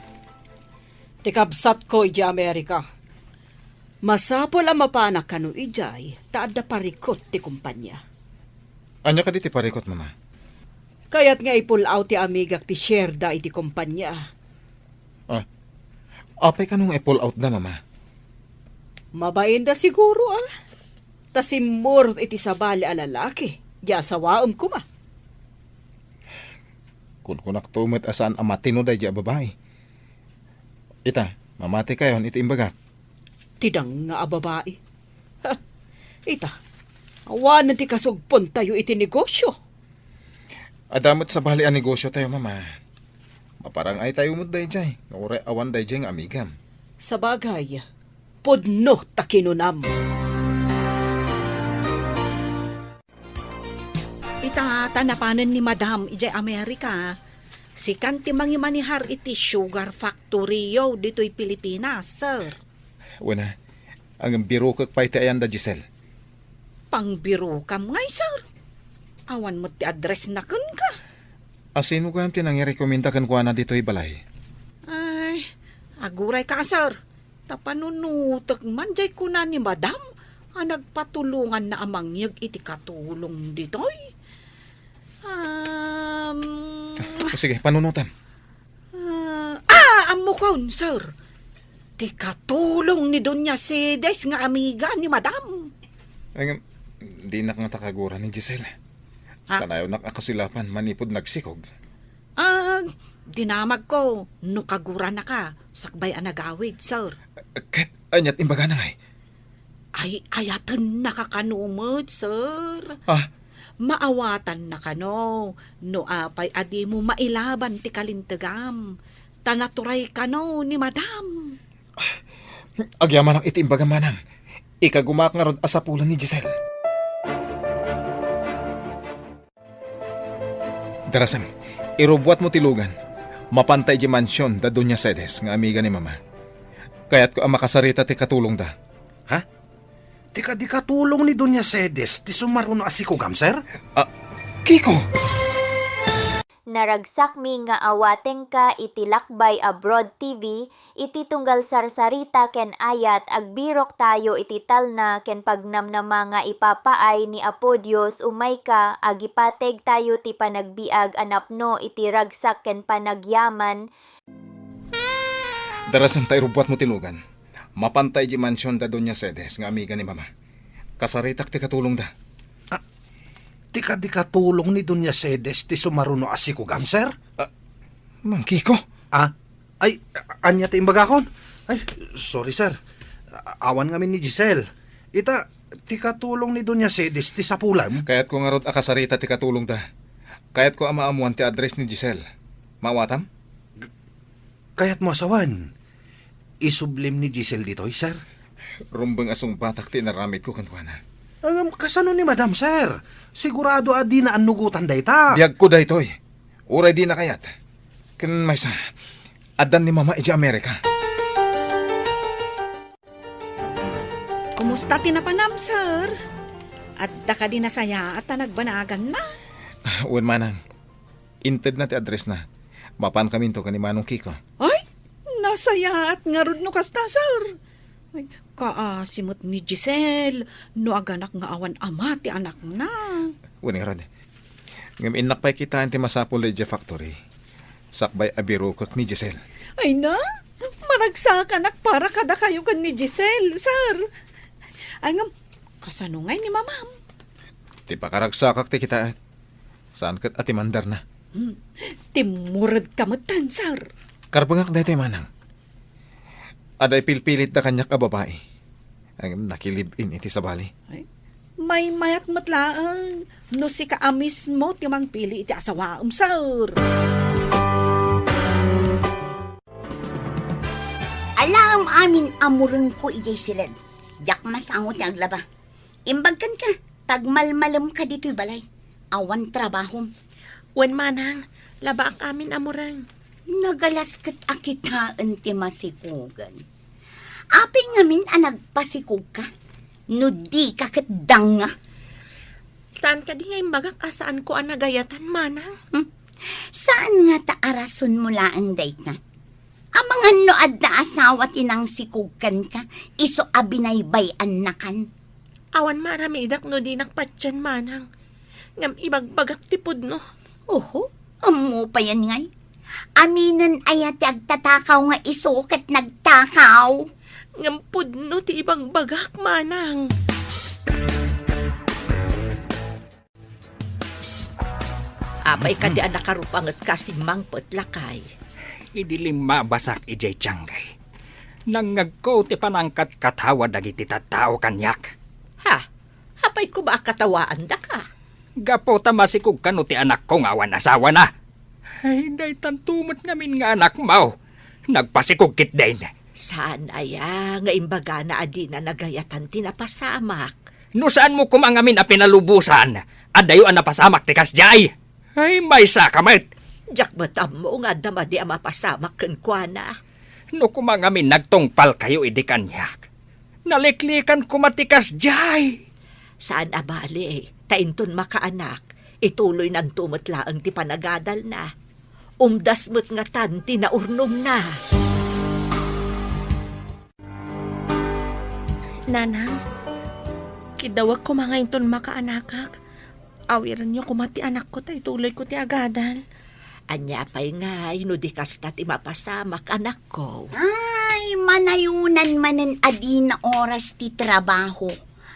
Ti kabsatko idiay Amerika. Masapul a mapanak kano idiay ta adda parikut ti kompania. Ania kadi ti parikut, Mama? Kayat nga i-pull out ti amigak ti shareda iti kompania. Ah, apay kano nga i-pull out da, Mama? Mabainda siguro, ah. Ta simmurot iti sabali a lalaki, di asawaem koma. Kunkunakto met a saan a matino daydi a babai. Ita, mamatikayon iti imbagak. Ti danga a babai. Ha, ita, awanen ti kasugpontayo iti negosio. Adda met sabali a negosio tayo, Mama. Maparang-ay tayo met daydiay, no uray awan daydiay nga amigam. Sabagay, pudno ta kinunam. Ita, ta napanen ni Madam idiay Amerika. Sikan ti mangimanihar iti sugar factory-yo ditoy Pilipinas, sir. Wen a, ngem birokek pay ti ayan da Giselle. Pangbirokam ngay, sir. Awan met ti address na kenka. Asino gayam ti nangirekomenda kenkuana ditoy balay? Ay, agurayka, sir. Ta panunutek man jay kuna ni Madam a nagpatulonganna a mangyeg iti katulong ditoy. Um, O sige, panunotam. Ah, ah, ammokon, sir. Ti katulong ni Doña Cedes nga amiga ni Madam. Ay, ngem, dinak ngata kagura ni Giselle. Ha? Kanayonnak a kasilapan manipud nagsikog. Ah, dinamagko no kaguranaka sakbay a nagawid, sir. Ket ania't imbagana ngay? Ay, ayatennaka kano met, sir. Ah? Maawatannaka no, no apay a dimo mailaban ti kalintegam. Ta naturay kano ni Madam. Agyamanak iti imbagam, manang. Ikagumaak ngarud a sapulan ni Giselle. Darasem, irubbuatmo ti lugan. Mapanta idiay mansion da Doña Cedes nga amiga ni Mama. Kayatko a makasarita ti katulongda. Ha? Ti kadi katulong ni Doña Cedes ti sumaruno a sikugam, sir? Ah, Kiko! Naragsakmi nga awatengka iti Lakbay Abroad T V, iti tunggal sarsarita ken ayat, agbirok tayo iti talna ken pagnamnama nga ipapaay ni Apo Dios umayka, agipateg tayo ti panagbiag a napno iti ragsak ken panagyaman. Darasem ta irubbuatmo ti lugan. Mapanta idiay mansion da Doña Cedes nga amiga ni Mama. Kasaritak ti katulongda. Ah, ti kadi katulong ni Doña Cedes ti sumaruno a sikugam, sir? Ah, Mang Kiko? Ah, ay, a-, ania ti imbagakon? Ay, sorry, sir. A-, awan ngamin ni Giselle. Ita, ti katulong ni Doña Cedes ti sapulam. Kayatko ngarud a kasarita ti katulongda. Kayatko a maammuan ti address ni Giselle. Maawatam? Kayatmo a sawen, isublim ni Giselle ditoy, sir? Rumbeng a sungbatak ti inaramidko kenkuana. Ngem kasano ni Madam, sir? Sigurado a dina annugotan dayta. Biagko daytoy. Uray dina kayat. Ken maysa, addan ni Mama idiay Amerika. Kumusta ti napanam, sir? Adda kadi nasayaat a nagbanaganna? Ah, wen, manang. Intedna ti addressna. Mapankaminto ken ni Manong Kiko. Ay, nasayaat ngarud no kasta, sir. Ay, kaasi met ni Giselle no aganak nga awan ama ti anakna. Wen ngarud. Ngem innak pay kitaen ti masapul idiay factory. sakbay a birukek ni Giselle. Ay na, maragsakanak para kadakayo ken ni Giselle, sir. Ay ngem, kasano ngay ni mamam? Ti pakaragsakak ti kitaek. Saan ket a timandarna. Hmm, timmuredka metten, sir. Karbengak daytoy, manang. Adda ipilpilitda kaniak a babai. Ngem nakilive-in iti sabali. Ay, maymayat met laeng no sika a mismo ti mangpili iti asawaem, sir. Alaem amin a murengko idiay siled. Diak masango ti aglaba. Imbag kenka, tagmalmalemka ditoy balay. Awan trabahom. Wen, manang, labaak amin a mureng. Nagalas ket a kitaen ti masikugen. Apay ngamin a nagpasikogka? No dika ket danga. Saan kadi nga imbagak a saanko a nagayatan, manang? Hmm? Saan ngata a rasonmo laeng dayta? Amangan no adda asawa ti nangsikog kenka, isu a binaybay-annakan. Awan maaramidak no dinak patien, manang. Ngem ibagbagak ti pudno. Oho, ammo payen ngay. Aminen aya ti agtatakaw nga isu ket nagtakaw? Ngem pudno ti ibagbagak, manang. Apay kadi a nakarupangetka a simmangpet, lakay? Idi limmabasak idiay tiangay, nangngegko ti panangkatkatawa dagiti tattao kaniak. Ha? Apay koma a katawaandaka? Gapu ta masikog kano ti anakko nga awan asawana. Ay, daytanto met ngamin nga anakmo. Nagpasikog ketdin. Saan aya nga imbagana a dina nagayatan ti napasamak? No saanmo koma ngamin a pinalubosan, adayo a napasamak ti kasdiay. Ay, maysaka met. Diak met ammo nga adda madi a mapasamak kenkuana. No koma ngamin nagtungpalkayo idi kaniak, naliklikan koma ti kasdiay. Saan a bale, ta inton makaanak, ituloynanto met laeng ti panagadalna. Umdas met ngatan ti naurnongna. Nanang, kiddawek koma nga inton makaanakak, awirenyo koma ti anakko ta ituloyko ti agadal. Ania pay ngay no di kasta ti mapasamak, anakko? Ay, manayonan manen a dina oras ti trabaho.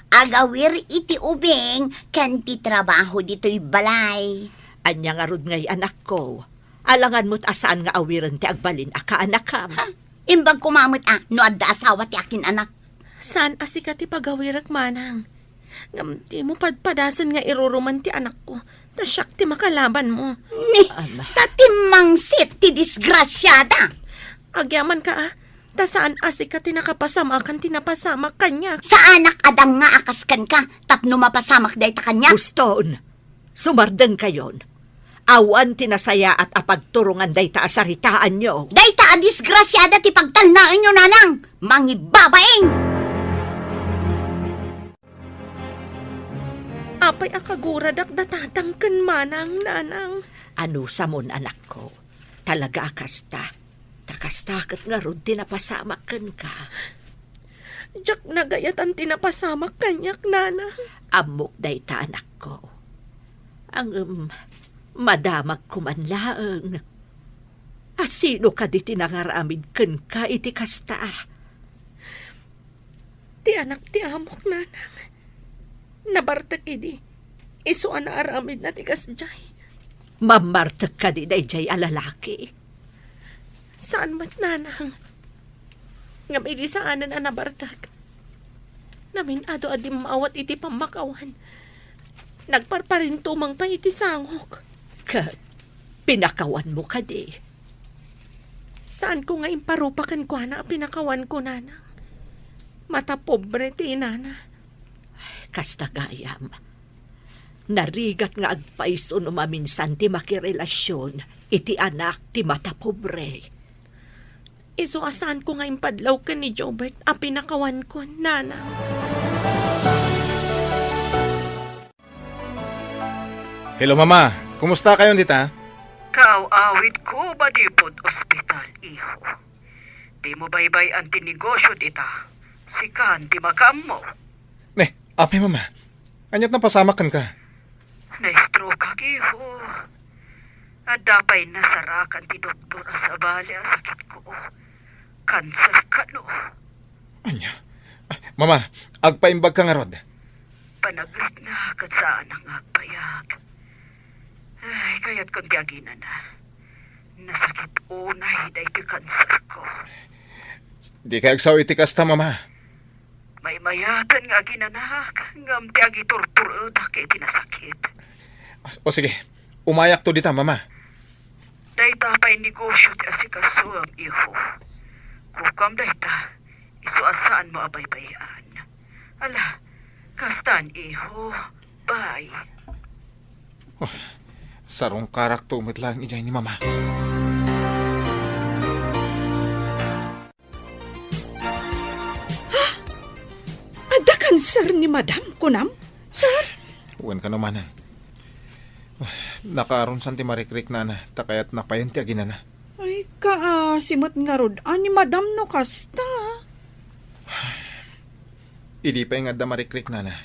Agawir iti ubing ken ti trabaho ditoy balay. Ania ngarud ngay, anakko? Alangan met a saan nga awiren ti agbalin a kaanakam. Ha? Imbag koma met a no adda asawa ti akin-anak. Saan a sika ti pagawirek, manang. Ngem dimo padpadasen nga iruruman ti anakko, ta siak ti makalabanmo. Ni, Ama. Ta timmangsit ti disgrasiada. Agyamanka a, ta saan a sika ti nakapasamakan ti napasamak kaniak. Saanak a danga a kas kenka, tapno mapasamak dayta kaniak. Huston, sumardengkayon. Awan ti nasayaat a pagturongan dayta a saritaanyo. Dayta a disgrasiada ti pagtalnaenyo, nanang! Mangibabain! Apay a kaguradak da tatang ken manang, nanang? Anusamon, anakko. Talaga a kasta. Ta kasta ket ngarud ti napasamak kenka. Diak nagayatan ti napasamak kaniak, nanang. Ammok dayta, anakko. Ngem, madamagko man laeng. A sino kadi ti nangaramid kenka iti kasta? Ti anak ti amok, nanang. Nabartek idi. Isu a naaramidna ti kasdiay. Mammartek kadi daydiay a lalaki? Saan met, nanang. Ngem idi saanen a nabartek, namin-ado a dimmawat iti pammakawan. Nagparparintumeng pay iti sangok. Ket pinakawanmo kadi? Saanko nga imparupa kenkuana a pinakawanko, nanang. Matapobre ti inana. Kasta gayam. Narigat nga agpayso no maminsan ti makirelasion iti anak ti matapobre. Isu a saanko nga impadlaw ken ni Jobert a pinakawanko, nanang. Hello, Mama. Kumusta kayon dita? Kaaw-awidko manipud ospital, iho. Dimo baybay-an ti negosio dita. Sikan ti makaammo. Ne, apay, Mama? Ania't napasamak kenka? Na-stroke-ak, iho. Adda pay nasarakan ti doktor a sabali a sakitko. Kanser kano? Ania? Ah, Mama, agpaimbagka ngarud. Panagritna ket saanak nga agbayag. Ay, kayatkon ti aginana. Nasakit unay daytoy kanserko. Dikay agsao iti kasta, Mama. Maymayatan nga aginanak, ngem ti agiturturedak iti nasakit. O sige, umayakto dita, Mama. Dayta pay negosio ti asikasoem, iho. Kukam dayta, isu a saanmo a baybay-an. Ala, kastan, iho. Bye. Oh, sarungkarakto met laeng idiay ni Mama. Adda kanser ni Madam, kunam, sir? Wen kano, Manang. Nakaarunsan ti marikriknana, ta kayatna payen ti aginana. Ay, kaasi met ngarud a ni Madam no kasta. Idi pay nga adda marikriknana,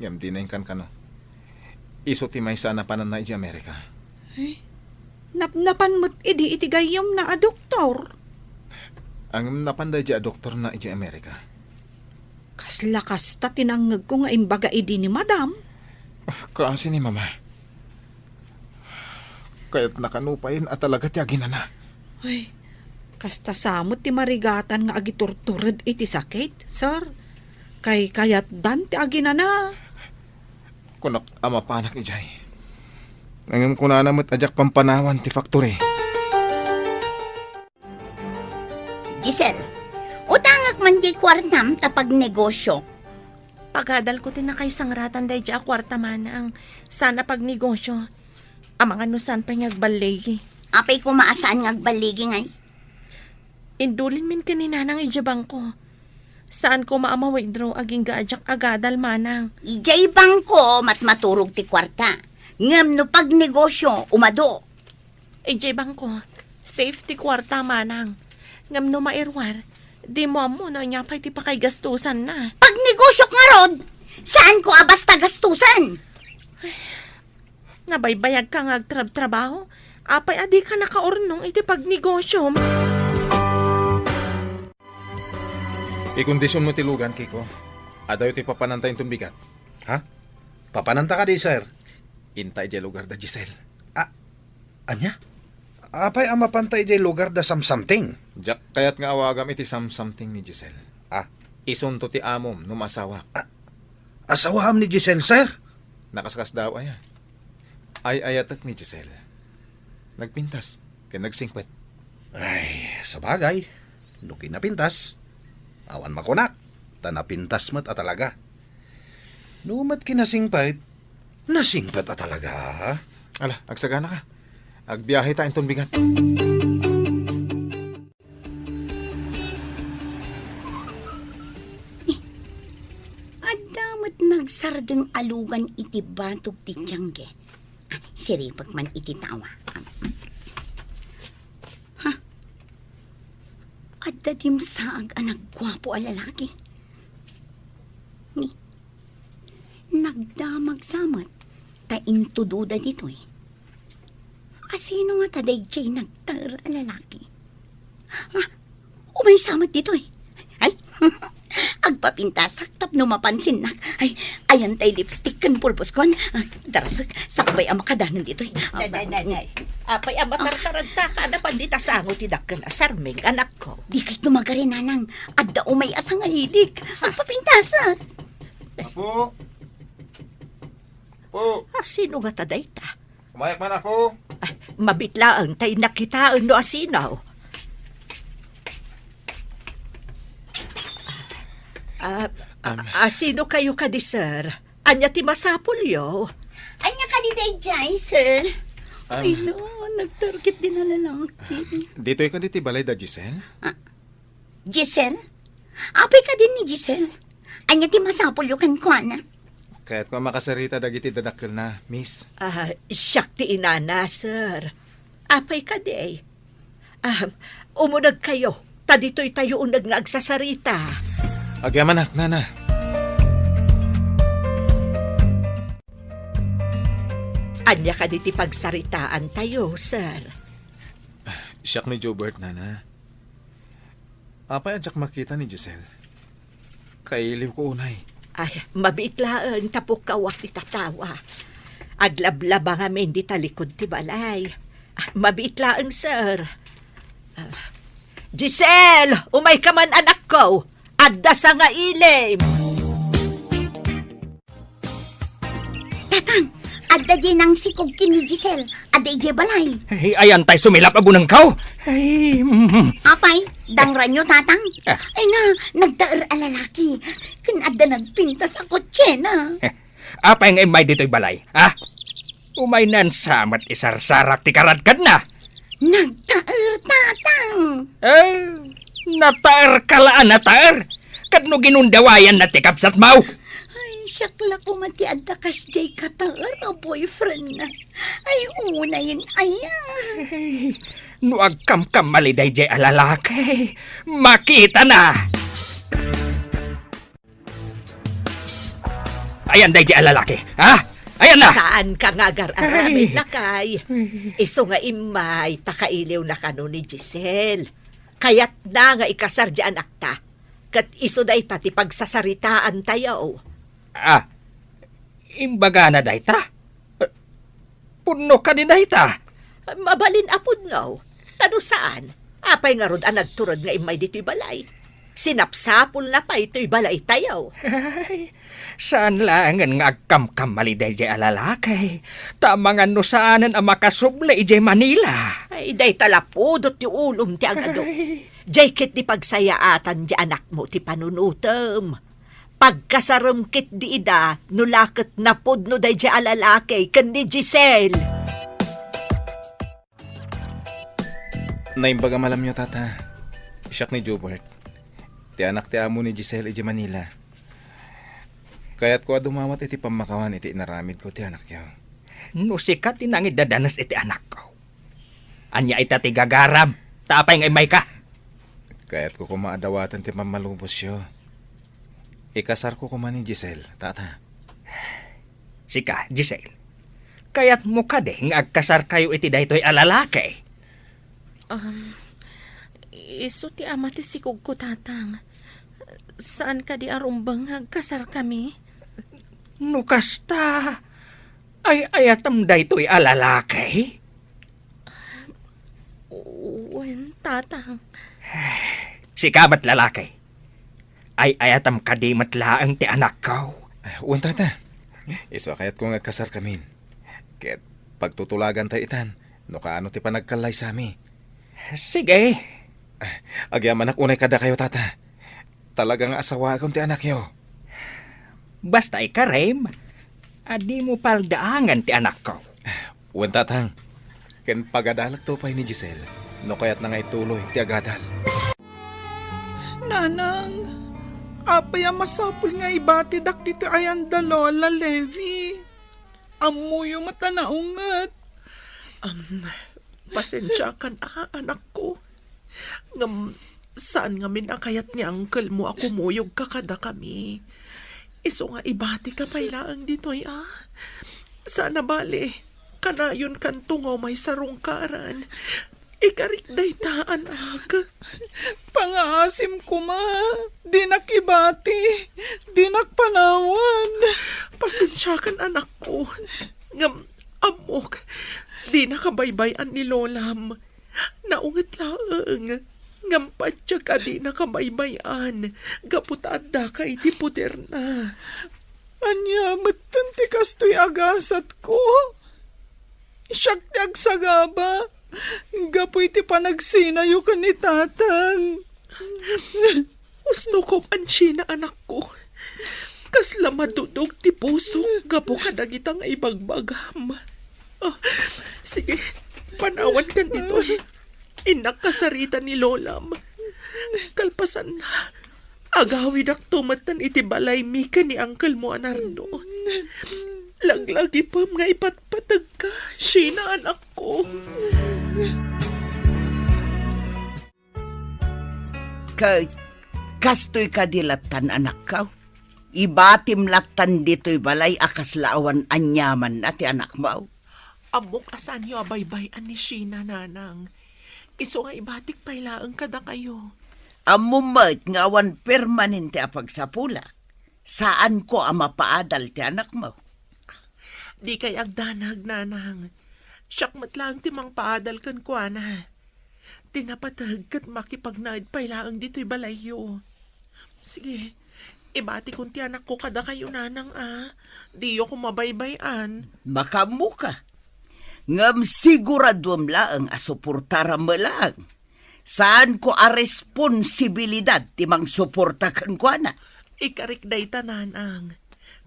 ngem dina inkankano. Isu ti maysa a napananna idiay Amerika. Ay, napnapan met idi iti gayyemna a doktor. Ngem napan daydiay a doktorna idiay Amerika. Kasla kasta ti nangngegko nga imbaga idi ni Madam. Ah, kaasi ni Mama. Kayatna kano payen a talaga ti aginana. Ay, kasta sa met ti marigatan nga agiturtured iti sakit, sir. Kay kayatdan ti aginana. Kunak a mapanak idiay. Ngem kunana met a diak pampanawan ti factory. Giselle, utangek man diay kuartam ta pagnegosio. Pagadalko ti nakaisangratan daydiay a kuarta, Manang. Saan a pagnegosio. Amangan no saan pay nga agballigi. Apay koma a saan nga agballigi, ngay? Indulinmin ken ni Nanang idiay bangko. Saan koma a ma-withdraw agingga a diak agadal, Manang. Idiay bangko, matmaturog ti kuarta. Ngem no pagnegosio, umadu. Idiay bangko, safe ti kuarta, Manang. Ngem no mairuar, dimo ammo no ania pay ti pakaigastusanna. Pagnegosiok ngarud, saanko a basta gastusan. Nabaybayagka nga agtrabtrabaho, apay a dika nakaurnong iti pagnegosiom? Ikondisionmo ti lugan, Kiko. Adayo ti papananta inton bigat. Ha? Papananta kadi, sir? Inta idiay lugar da Giselle. Ah, ania? Apay a mapanta idiay lugar da Samsamting? Diak kayat nga awagam iti Samsamting ni Giselle. Ah. Isunto ti amom no maasawak. Ah, asawaam ni Giselle, sir? Nakaskasdaaw aya. Ay-ayatek ni Giselle. Nagpintas ken nagsingpet. Ay, sabagay, no kinapintas, awan makunak, ta napintas met a talaga. No met kinasingpet, nasingpet a talaga. Ala, agsagana ka. Agbiahe ta inton bigat. Adda met nagsardeng a lugan iti batog ti tiangge. Ah, siripek man iti tawa. Ha? Adda dimsaag a nagguapo a lalaki. Ni, nagdamag sa met ta intudoda ditoy. Asino ngata daydiay nagtaer a lalaki? Ah, umaysa met ditoy. Ay, agpapintasak tapno mapansinnak. Ay, ayan tay lipstick ken pulboskon. Ah, darasek, sakbay a makadanon ditoy. Nay, nay, nay, nay. Apay a matartaradta ka, napan dita sango ti dakkel a sarming, anakko. Dikay tumagari, nanang. Adda umay a sangahilik. Agpapintasak. Apo! Apo! Asino ngata dayta? Umayak man, Apo. Ah, mabitlaeng tay nakitaen no asino. Ah, a-, Am. Asino kayo kadi, sir? Ania ti masapulyo? Ania kadi daydiay, sir? Am. Ay, no, nagtarget din a lalaki. Ditoy kadi ti balay da Giselle? Ah, Giselle? Apay kadi ni Giselle? Ania ti masapulyo kenkuana? Kayatko a makasarita dagiti dadakkelna, miss. Ah, siak ti inana, sir. Apay kadi? Ah, umuneg kayo, ta ditoy tayo uneg nga agsasarita. Agyamanak, nana. Ania kadi ti pagsaritaantayo, sir? Siak ni Jobert, nana. Apay a diak makita ni Giselle? Kailiwko unay. Ay, mabiit laeng ta pukkawak ti tatawa. Aglablaba ngamin dita likod ti balay. Ah, mabiit laeng, sir. Ah, Giselle, umayka man, anakko. Adda sangailim. Tatang, adda diay nangsikog ken ni Giselle. Adda idiay balay. Ay, ayan tay sumilap a bunengko. Ay, mm. Apay, dangranyo, Tatang? Ah. Ay na, nagtaer a lalaki. Ken adda nagpintas a kotsena. Apay nga immay ditoy balay, ha? Umaynan sa met isarsarak ti karadkadna. Nagtaer, Tatang. Eh, nataerka la a nataer. Ket no ginundawayanna ti kabsatmo. Ay, siak la koma ti adda kasdiay kataer a boyfriendna. Ay, unayen aya. Eh, no agkamkamali daydiay a lalaki, makitana. Ayan daydiay a lalaki, ha? Ayanna! Saanka nga agar-aramid, lakay. Ay. Isu nga immay ta kailiwna kano ni Giselle. Kayatna nga ikasar diay anakta. Ket isu dayta ti pagsasaritaantayo. Ah, imbagana dayta? Pudno kadi dayta? Mabalin a pudno. Ta no saan, apay ngarud a nagturod nga immay ditoy balay? Sinapsapulna pay toy balaytayo. Ay, saan laengen nga agkamkamali daydiay a lalaki, ta amangan no saanen a makasubli idiay Manila. Ay, dayta la pudot ti ulom ti agado. Ay. Diay ketdi pagsayaatan diay anakmo ti panunotem. Pagkasarem ketdi ida, no la ket napudno daydiay a lalaki ken ni Giselle. Naimbag a malamyo, Tata. Siak ni Jobert. Ti anak ti amo ni Giselle idiay Manila. Kayatko a dumawat iti pammakawan iti inaramidko ti anakyo. No sika ti nangiddadanes iti anakko, ania ita ti gagaram? Ta apay nga immayka? Kayatko koma a dawaten ti pammalubosyo. Ikasarko koma ni Giselle, Tata. Sika, Giselle, kayatmo kadi nga agkasarkayo iti daytoy a lalaki? Um, isu ti ama ti sikogko, Tatang. Saan kadi a rumbeng nga agkasarkami? No kasta, ay-ayatem daytoy a lalaki? Wen, Tatang. Sika met, lalaki. Ay-ayatem kadi met laeng ti anakko? Wen, Tata. Isu a kayatko nga agkasarkamin. Ket pagtutulagantayo itan no kaano ti panagkallaysami. Sige. Agyamanak unay kadakayo, Tata. Talaga nga asawaakon ti anakyo. Basta ikarem a dimo paldaangen ti anakko. Wen, Tatang. Ken pagadalekto pay ni Giselle no kayatna nga ituloy ti agadal. Nanang, apay a masapul nga ibatidak ditoy ayanda, Lola Levi? Ammoyo met a naunget. Am, pasensiakan a, anakko. Ngem saan ngamin a kayat ni uncle mo a kumuyogka kadakami. Isu nga ibatika pay laeng ditoy a. Saan a bale, kanayonkanto nga umay sarungkaran. Ikarik dayta, anak. Pangaasim koma, dinak ibati, dinak panawan. Pasensiakan, anakko. Ngem ammok, dinaka baybay-an ni lolam. Naunget laeng, ngem patiek a dinaka baybay-an gapu ta addaka iti poderna. Ania metten ti kastoy a gasatko? Siak ti agsagaba gapu iti panagsinayo ken ni Tatang. Usto koma Sheena, anakko. Kasla madudog ti pusok gapu kadagita nga ibagbagam. Ah, sige, panawankan ditoy. Innak kasarita ni lolam. Kalpasanna, agawidakto metten iti balaymi ken ni uncle mo a Nardo. Laglagipem nga ipatpategka, Sheena, anakko. Ket kastoy kadi lattan, anakko? Ibatim lattan ditoy balay a kasla awan aniamanna ti anakmo? Ammok a saanyo a baybay-an ni Sheena, Nanang. Isu nga ibatik pay laeng kadakayo. Ammom met nga awan permanente a pagsapulak. Saanko a mapaadal ti anakmo. Dikay agdanag, Nanang. Siak met laeng ti mangpaadal kenkuana. Ti napateg ket makipagnaed pay laeng ditoy balayyo. Sige, ibatikon ti anakko kadakayo, Nanang, a. Diyo ko mabaybay-an. Makaammoka. Ngem siguraduem laeng a suportaram met laeng. Saanko a responsibilidad ti mangsuporta kenkuana. Ikarik dayta, Nanang.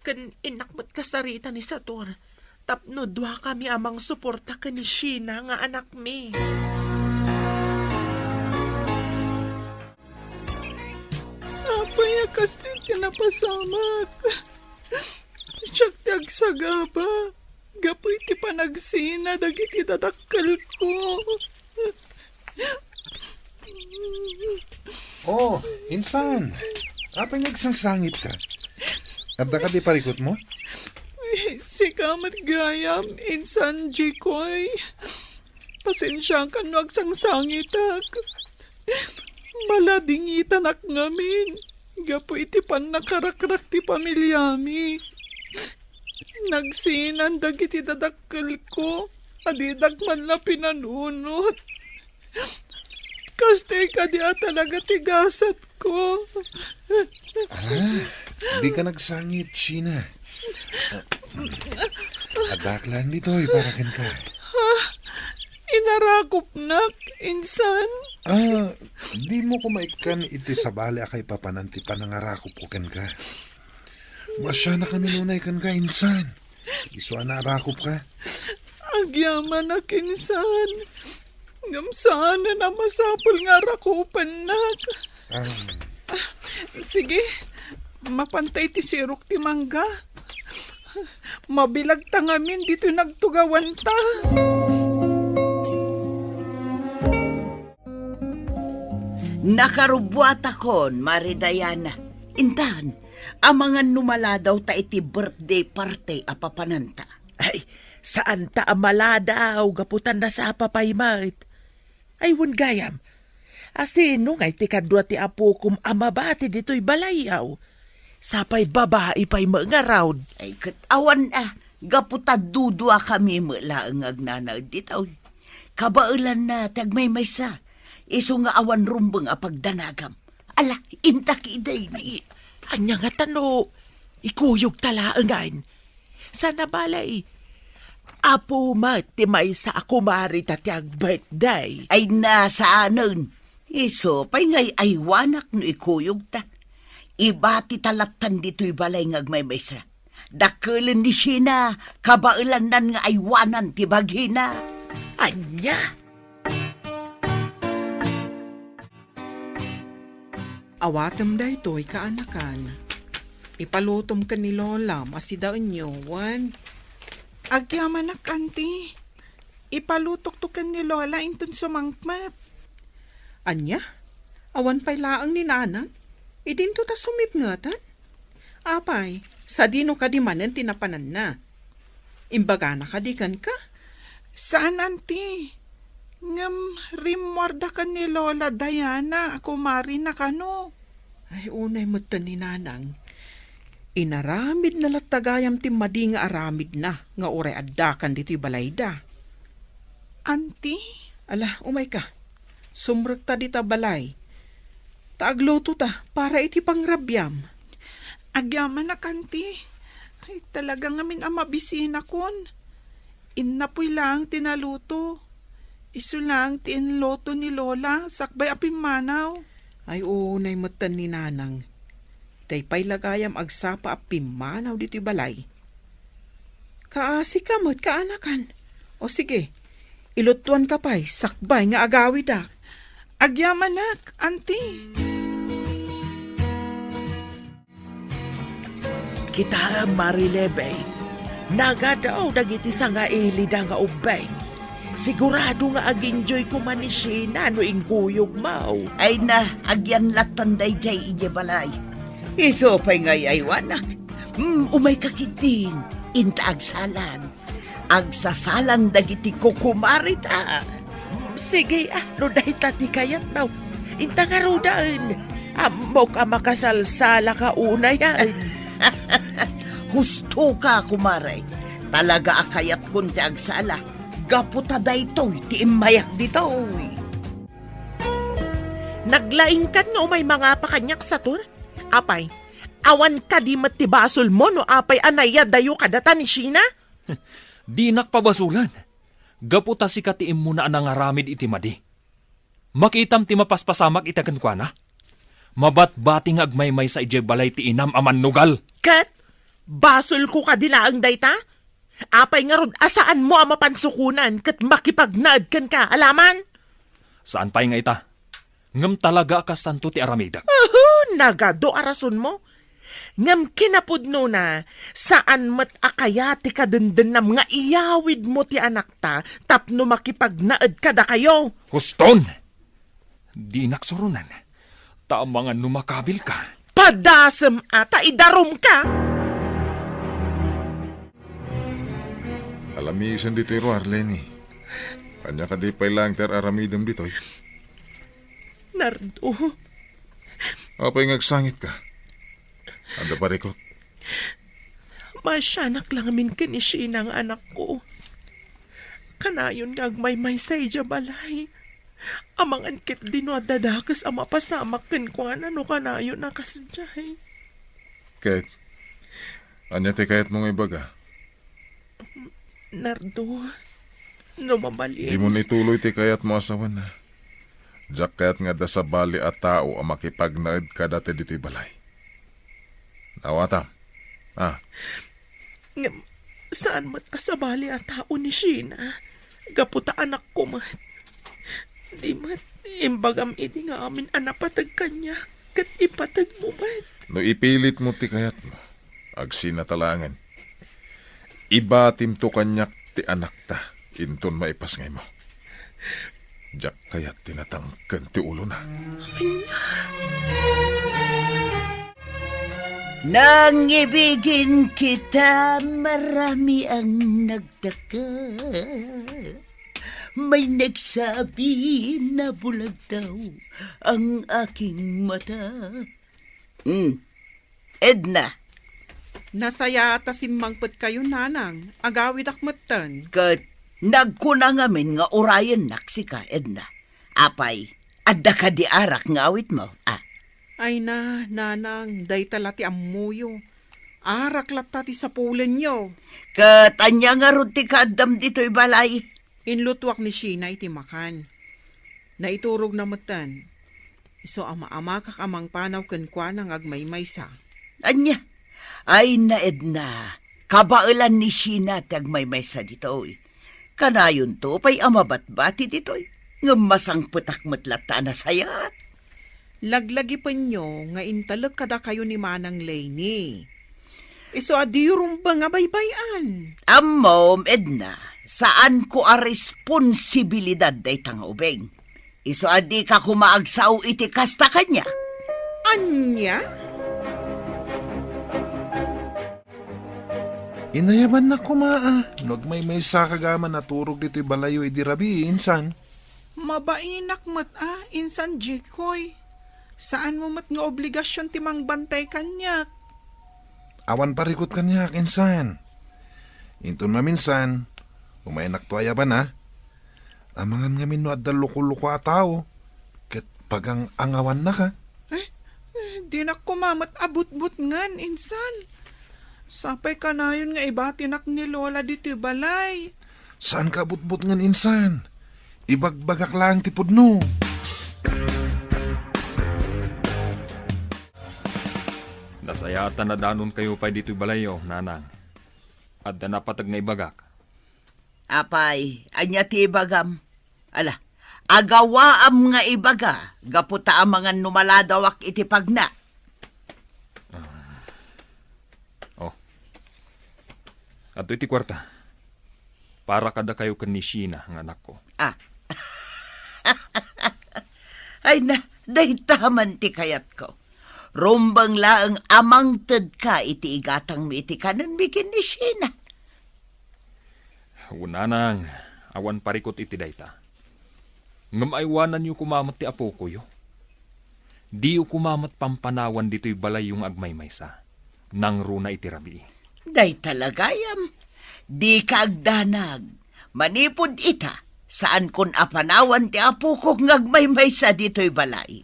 Ken innak met kasarita ni Sator. Tapno duakami a mangsuporta ken ni Sheena nga anakmi. Apay a kasdi ti napasamak? Siak ti agsagaba gapu iti panagsina dagiti dadakkelko. Oh, insan. Apay nga agsangsangitka? Adda kadi parikutmo? Ay, sika met gayam, insan Jikoy. Pasensiakan no agsangsangitak. Maladingitanak ngamin gapu iti pannakarakrak ti pamiliami. Nagsinan dagiti dadakkelko a didak man la pinanunot. Kastoy kadi a talaga ti gasatko. Ala, dika nagsangit, Sheena. Addaak laeng ditoy para kenka. Ha? Inarakupnak, insan? Ah, dimo ko maikkan iti sabali a kaipapanan ti panangarakupko kenka. Maasianakami unay kenka, insan. Isu a naarakupka. Agyamanak, insan. Ngem saanen a masapul nga arakupennak. Ah. Sige, mapanta iti sirok ti mangga. Mabilagta ngamin ditoy nagtugawanta. Nakarubbuatakon, Mari Diana. Intan, amangan no maladaw ta iti birthday party a papananta. Ay, saanta a maladaw gapu ta nasapa pay met. Ay, wen gayam, a sino ngay ti kadua ti apokom a mabati ditoy balayyo? Sapay babai pay met ngarud. Ay, ket awan a, gapu ta duduakami met laeng nga agnanaed ditoy. Kabaelanna ti agmaymaysa, isu nga awan rumbeng a pagdanagam. Ala, intak idaydi. Ay, ania ngata no ikuyogta laengen? Saan a bale, apo met ti maysa a kumarita ti ag-birthday. Ay, saanen. Isu pay nga ay-aywanak no ikuyogta. Ibatita lattan ditoy balay nga agmaymaysa. Dakkelen ni Sheena, kabaelannan nga aywanan ti bagina. Ania? Awatem daytoy, kaanakan. Ipalutom ken ni Lolam a sidaenyo, wen? Agyamanak, Auntie. Ipalutokto ken ni Lola inton sumangpet. Ania? Awan pay laeng ni Nanang? Idinto ta sumipngeten? Apay, sadino kadi manen ti napananna? Imbagana kadi kenka? Saan, Auntie. Ngem rimmuarda ken ni Lola Diana a kumarina kano. Ay, unay metten ni Nanang. Inaramidna latta gayam ti madi nga aramidna nga uray addakan ditoy balayda. Auntie? Ala, umayka. Sumrekta dita balay. Ta aglutota para iti pangrabiam. Agyamanak, Auntie. Ay, talaga ngamin a mabisinakon. Innapoy laeng ti naluto. Isu laeng ti inluto ni Lola sakbay a pimmanaw. Ay, unay metten ni Nanang. Itay pay la gayam agsapa a pimmanaw ditoy balay. Kaasika met, kaanakan. O sige, ilutuanka pay sakbay nga agawidak. Agyamanak, Auntie. Kitaem, Marilebeng, nagadaw dagiti sangailida nga ubbing. Sigurado nga ag-enjoy koma ni Sheena no inkuyogmo. Ay na, agyan lattan daydiay idiay balay. Isu pay nga ay-aywanak. Hmm, umayka ketdin, inta agsalan. Agsasalang dagiti kukumareta. Sige, ah, no dayta ti kayatmo. Inta ngaruden. Ammok a makasalsalaka unayen. Husto ka, kumare. Talaga a kayatkon ti agsala. Gapu ta daytoy ti immayak ditoy. Naglaingkan nga umay mangapa kaniak, Satur? Apay, awan kadi met ti basolmo no apay a nayadayo kadata ni Sheena? Dinak pabasolan. Gapu ta sika ti immuna a nangaramid iti madi. Makitam ti mapaspasamak ita kenkuana. Mabatbati nga agmaymaysa idiay balay ti inam a mannugal. Ket basolko kadi laeng dayta? Apay ngarud a saanmo a mapansukonan ket makipagnaed kenka, alaman? Saan pay nga ita. Ngem talaga a kastanto ti aramidek. Uhu, nagadu a rasonmo. Ngem kinapudnona, saan met a kayat ti kadendennam nga iyawidmo ti anakta tapno makipagnaed kadakayo. Huston! Dinak suronan. Ta amangan no makabilka. Padasem a ta idarumka! Alamisen ditoy ruar, Lenny. Ania kadi pay laeng ti ar-aramidem ditoy? Nardo. Apay nga agsangitka? Adda parikut? Maasianak la ngamin ken ni Sheena nga anakko. Kanayon nga agmaymaysa idiay balay. Amangan ketdi no adda dakes a mapasamak kenkuana no kanayon a kasdiay. Ket, ania ti kayatmo nga ibaga? Nardo, no mabalin. Dimon ituloy ti kayatmo a sawen. Diak kayat nga adda sabali a tao a makipagnaed kadata ditoy balay. Naawatam. Ah. Ngem, saan met a sabali a tao ni Sheena. Gapu ta anakko met. Di met, imbagam idi nga amin a napateg kaniak, ket ipateg mo met. No ipilitmo ti kayatmo, agsinatalangen. Ibatimto kaniak ti anakta, inton maipasngaymo. Diak kayat ti natangken ti ulona. Nangibigin kita, marami ang nagtaka. May nagsabi na bulag daw ang aking mata. Hmm. Edna. Nasayaat a simmangpetkayo, Nanang. Agawidak metten. Ket nagkuna ngamin nga urayennak sika, Edna. Apay, adda kadi arak nga awitmo? Ah. Ay na, Nanang, dayta la ti ammoyo. Arak latta ti sapulenyo. Ket ania ngarud ti kaaddam ditoy balay? Inlutuak ni Sheena iti makan. Naiturogna metten. Isu a maamakak a mangpanaw kenkuana nga agmaymaysa. Ania? Ay na, Edna, kabaelan ni Sheena ti agmaymaysa ditoy. Kanayonto pay a mabatbati ditoy, ngem masangpetak met latta a nasayaat. Laglagipenyo nga intalek kadakayo ni Manang Lenny. Isu a diyo rumbeng a baybay-an. Ammom, Edna, saanko a responsibilidad dayta nga ubing. Isu a dika koma agsao iti kasta kaniak. Ania? Inayabannak koma a no agmaymaysa ka gama naturog ditoy balayyo idi rabii, insan. Mabainak met a, insan Jikoy. Saanmo met nga obligasion ti mangbantay kaniak. Awan parikut kaniak, insan. Inton maminsan, umaynakto a yaban a. Amangan ngamin no adda loko-loko a tao, ket pagang-angawannaka. Eh, eh, dinak koma met a butbutngen, insan. Sapay kanayon nga ibatinak ni Lola ditoy balay. Saanka a butbutngen, insan. Ibagbagak laeng ti pudno. Nasayaat a nadanonkayo pay ditoy balayyo, Nanang. Adda napateg nga ibagak. Apay, ania ti ibagam? Ala, agawaam nga ibaga, gapu ta amangan no maladawak iti pagna. Ah. Oh. Adtoy ti kuarta. Para kadakayo ken ni Sheena nga anakko. Ah. Ay na, dayta man ti kayatko. Rumbeng laeng a mangtedka iti igatangmi iti kanenmi ken ni Sheena. Wen, nanang, awan parikut iti dayta. Ngem aywananyo koma met ti apokoyo. Diyo koma met pampanawan ditoy balayyo nga agmaymaysa. Nangruna iti rabii. Dayta la gayam, dika agdanag. Manipud ita, saankon a panawan ti apokok nga agmaymaysa ditoy balay.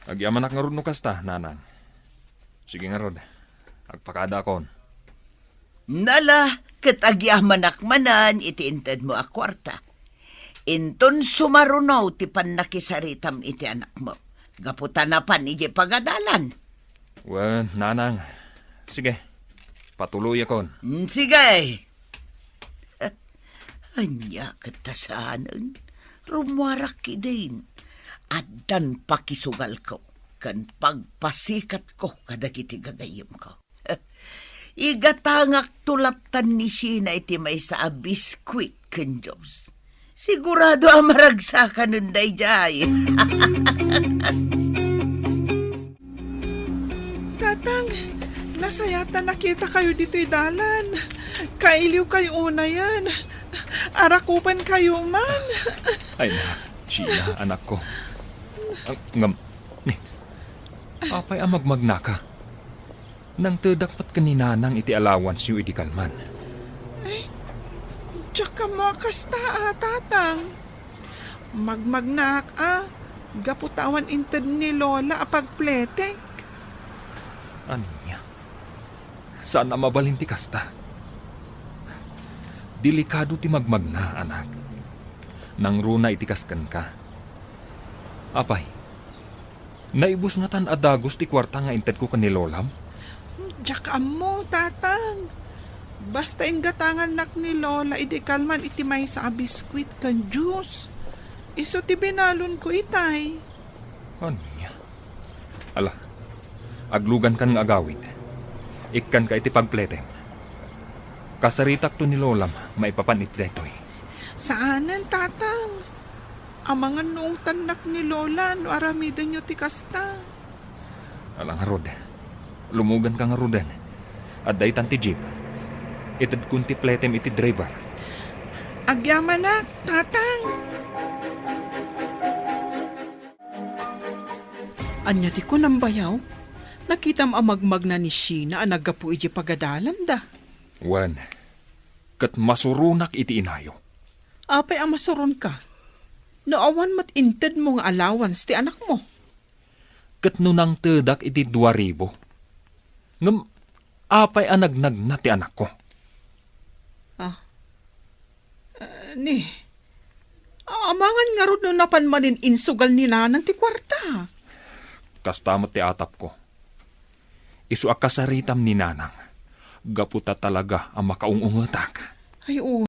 Agyamanak ngarud no kasta, nanang. Sige ngarud, agpakadaakon. Nala, ket agyamanak manen iti intedmo a kuarta. Inton sumaruno ti pannakisaritam iti anakmo, gapu ta napan idiay pagadalan. Wen, nanang. Sige, patuloyakon. Mm, sige. Ania ket ta saanen? Rummuarak idin. Addan pakisugalko ken pagpasikatko kadagiti gagayyemko. Igatangakto lattan ni Sheena iti maysa a biskuit ken juice. Sigurado a maragsakanen daydiay. Tatang, nasayaat a nakitakayo ditoy dalan. Kailiwkayo unayen. Arakupenkayo man. Ay na, Sheena, anakko. Ang, ngam, ni, apay a magmagnaka? Nangtedak met ken ni Nanang iti allowanceyo idi kalman. Ay, diak ammo a kasta a, Tatang. Magmagnaak a, gapu ta awan inted ni Lola a pagpletek. Ania? Saan a mabalin ti kasta. Delikado ti magmagna, anak. Nangruna iti kas kenka. Apay, naibus ngatan a dagus ti kuarta nga intedko ken ni Lolam? Diak ammo, Tatang. Basta inggatangannak ni Lola idi kalman iti maysa a biskuit ken juice. Isu ti binalonko itay. Ania? Ala, aglugankan nga agawid. Ikkanka iti pagpletem. Kasaritakto ni Lolam maipapan iti daytoy. Saanen, Tatang. Amangan no ungtannak ni Lola no aramidenyo ti kasta. Ala ngarud, lumuganka ngaruden. Adda itan ti jeep. Itedkon ti pletem iti driver. Agyamanak, Tatang. Ania ti kunam, bayaw? Nakitam a magmagna ni Sheena a naggapu idiay pagadalanda. Wen, ket masuronak iti inayo. Apay a masuronka? No awan met intedmo nga allowance ti anakmo. Ket no nangtedak iti dua ribu. Ngem apay a nagnagna ti anakko? Ah. Eh, ni, amangan ngarud no napan manen insugal ni Nanang ti kuarta. Kasta met ti atapko. Isu a kasaritam ni Nanang, gapu ta talaga a makaung-ungetak. Ay, oo.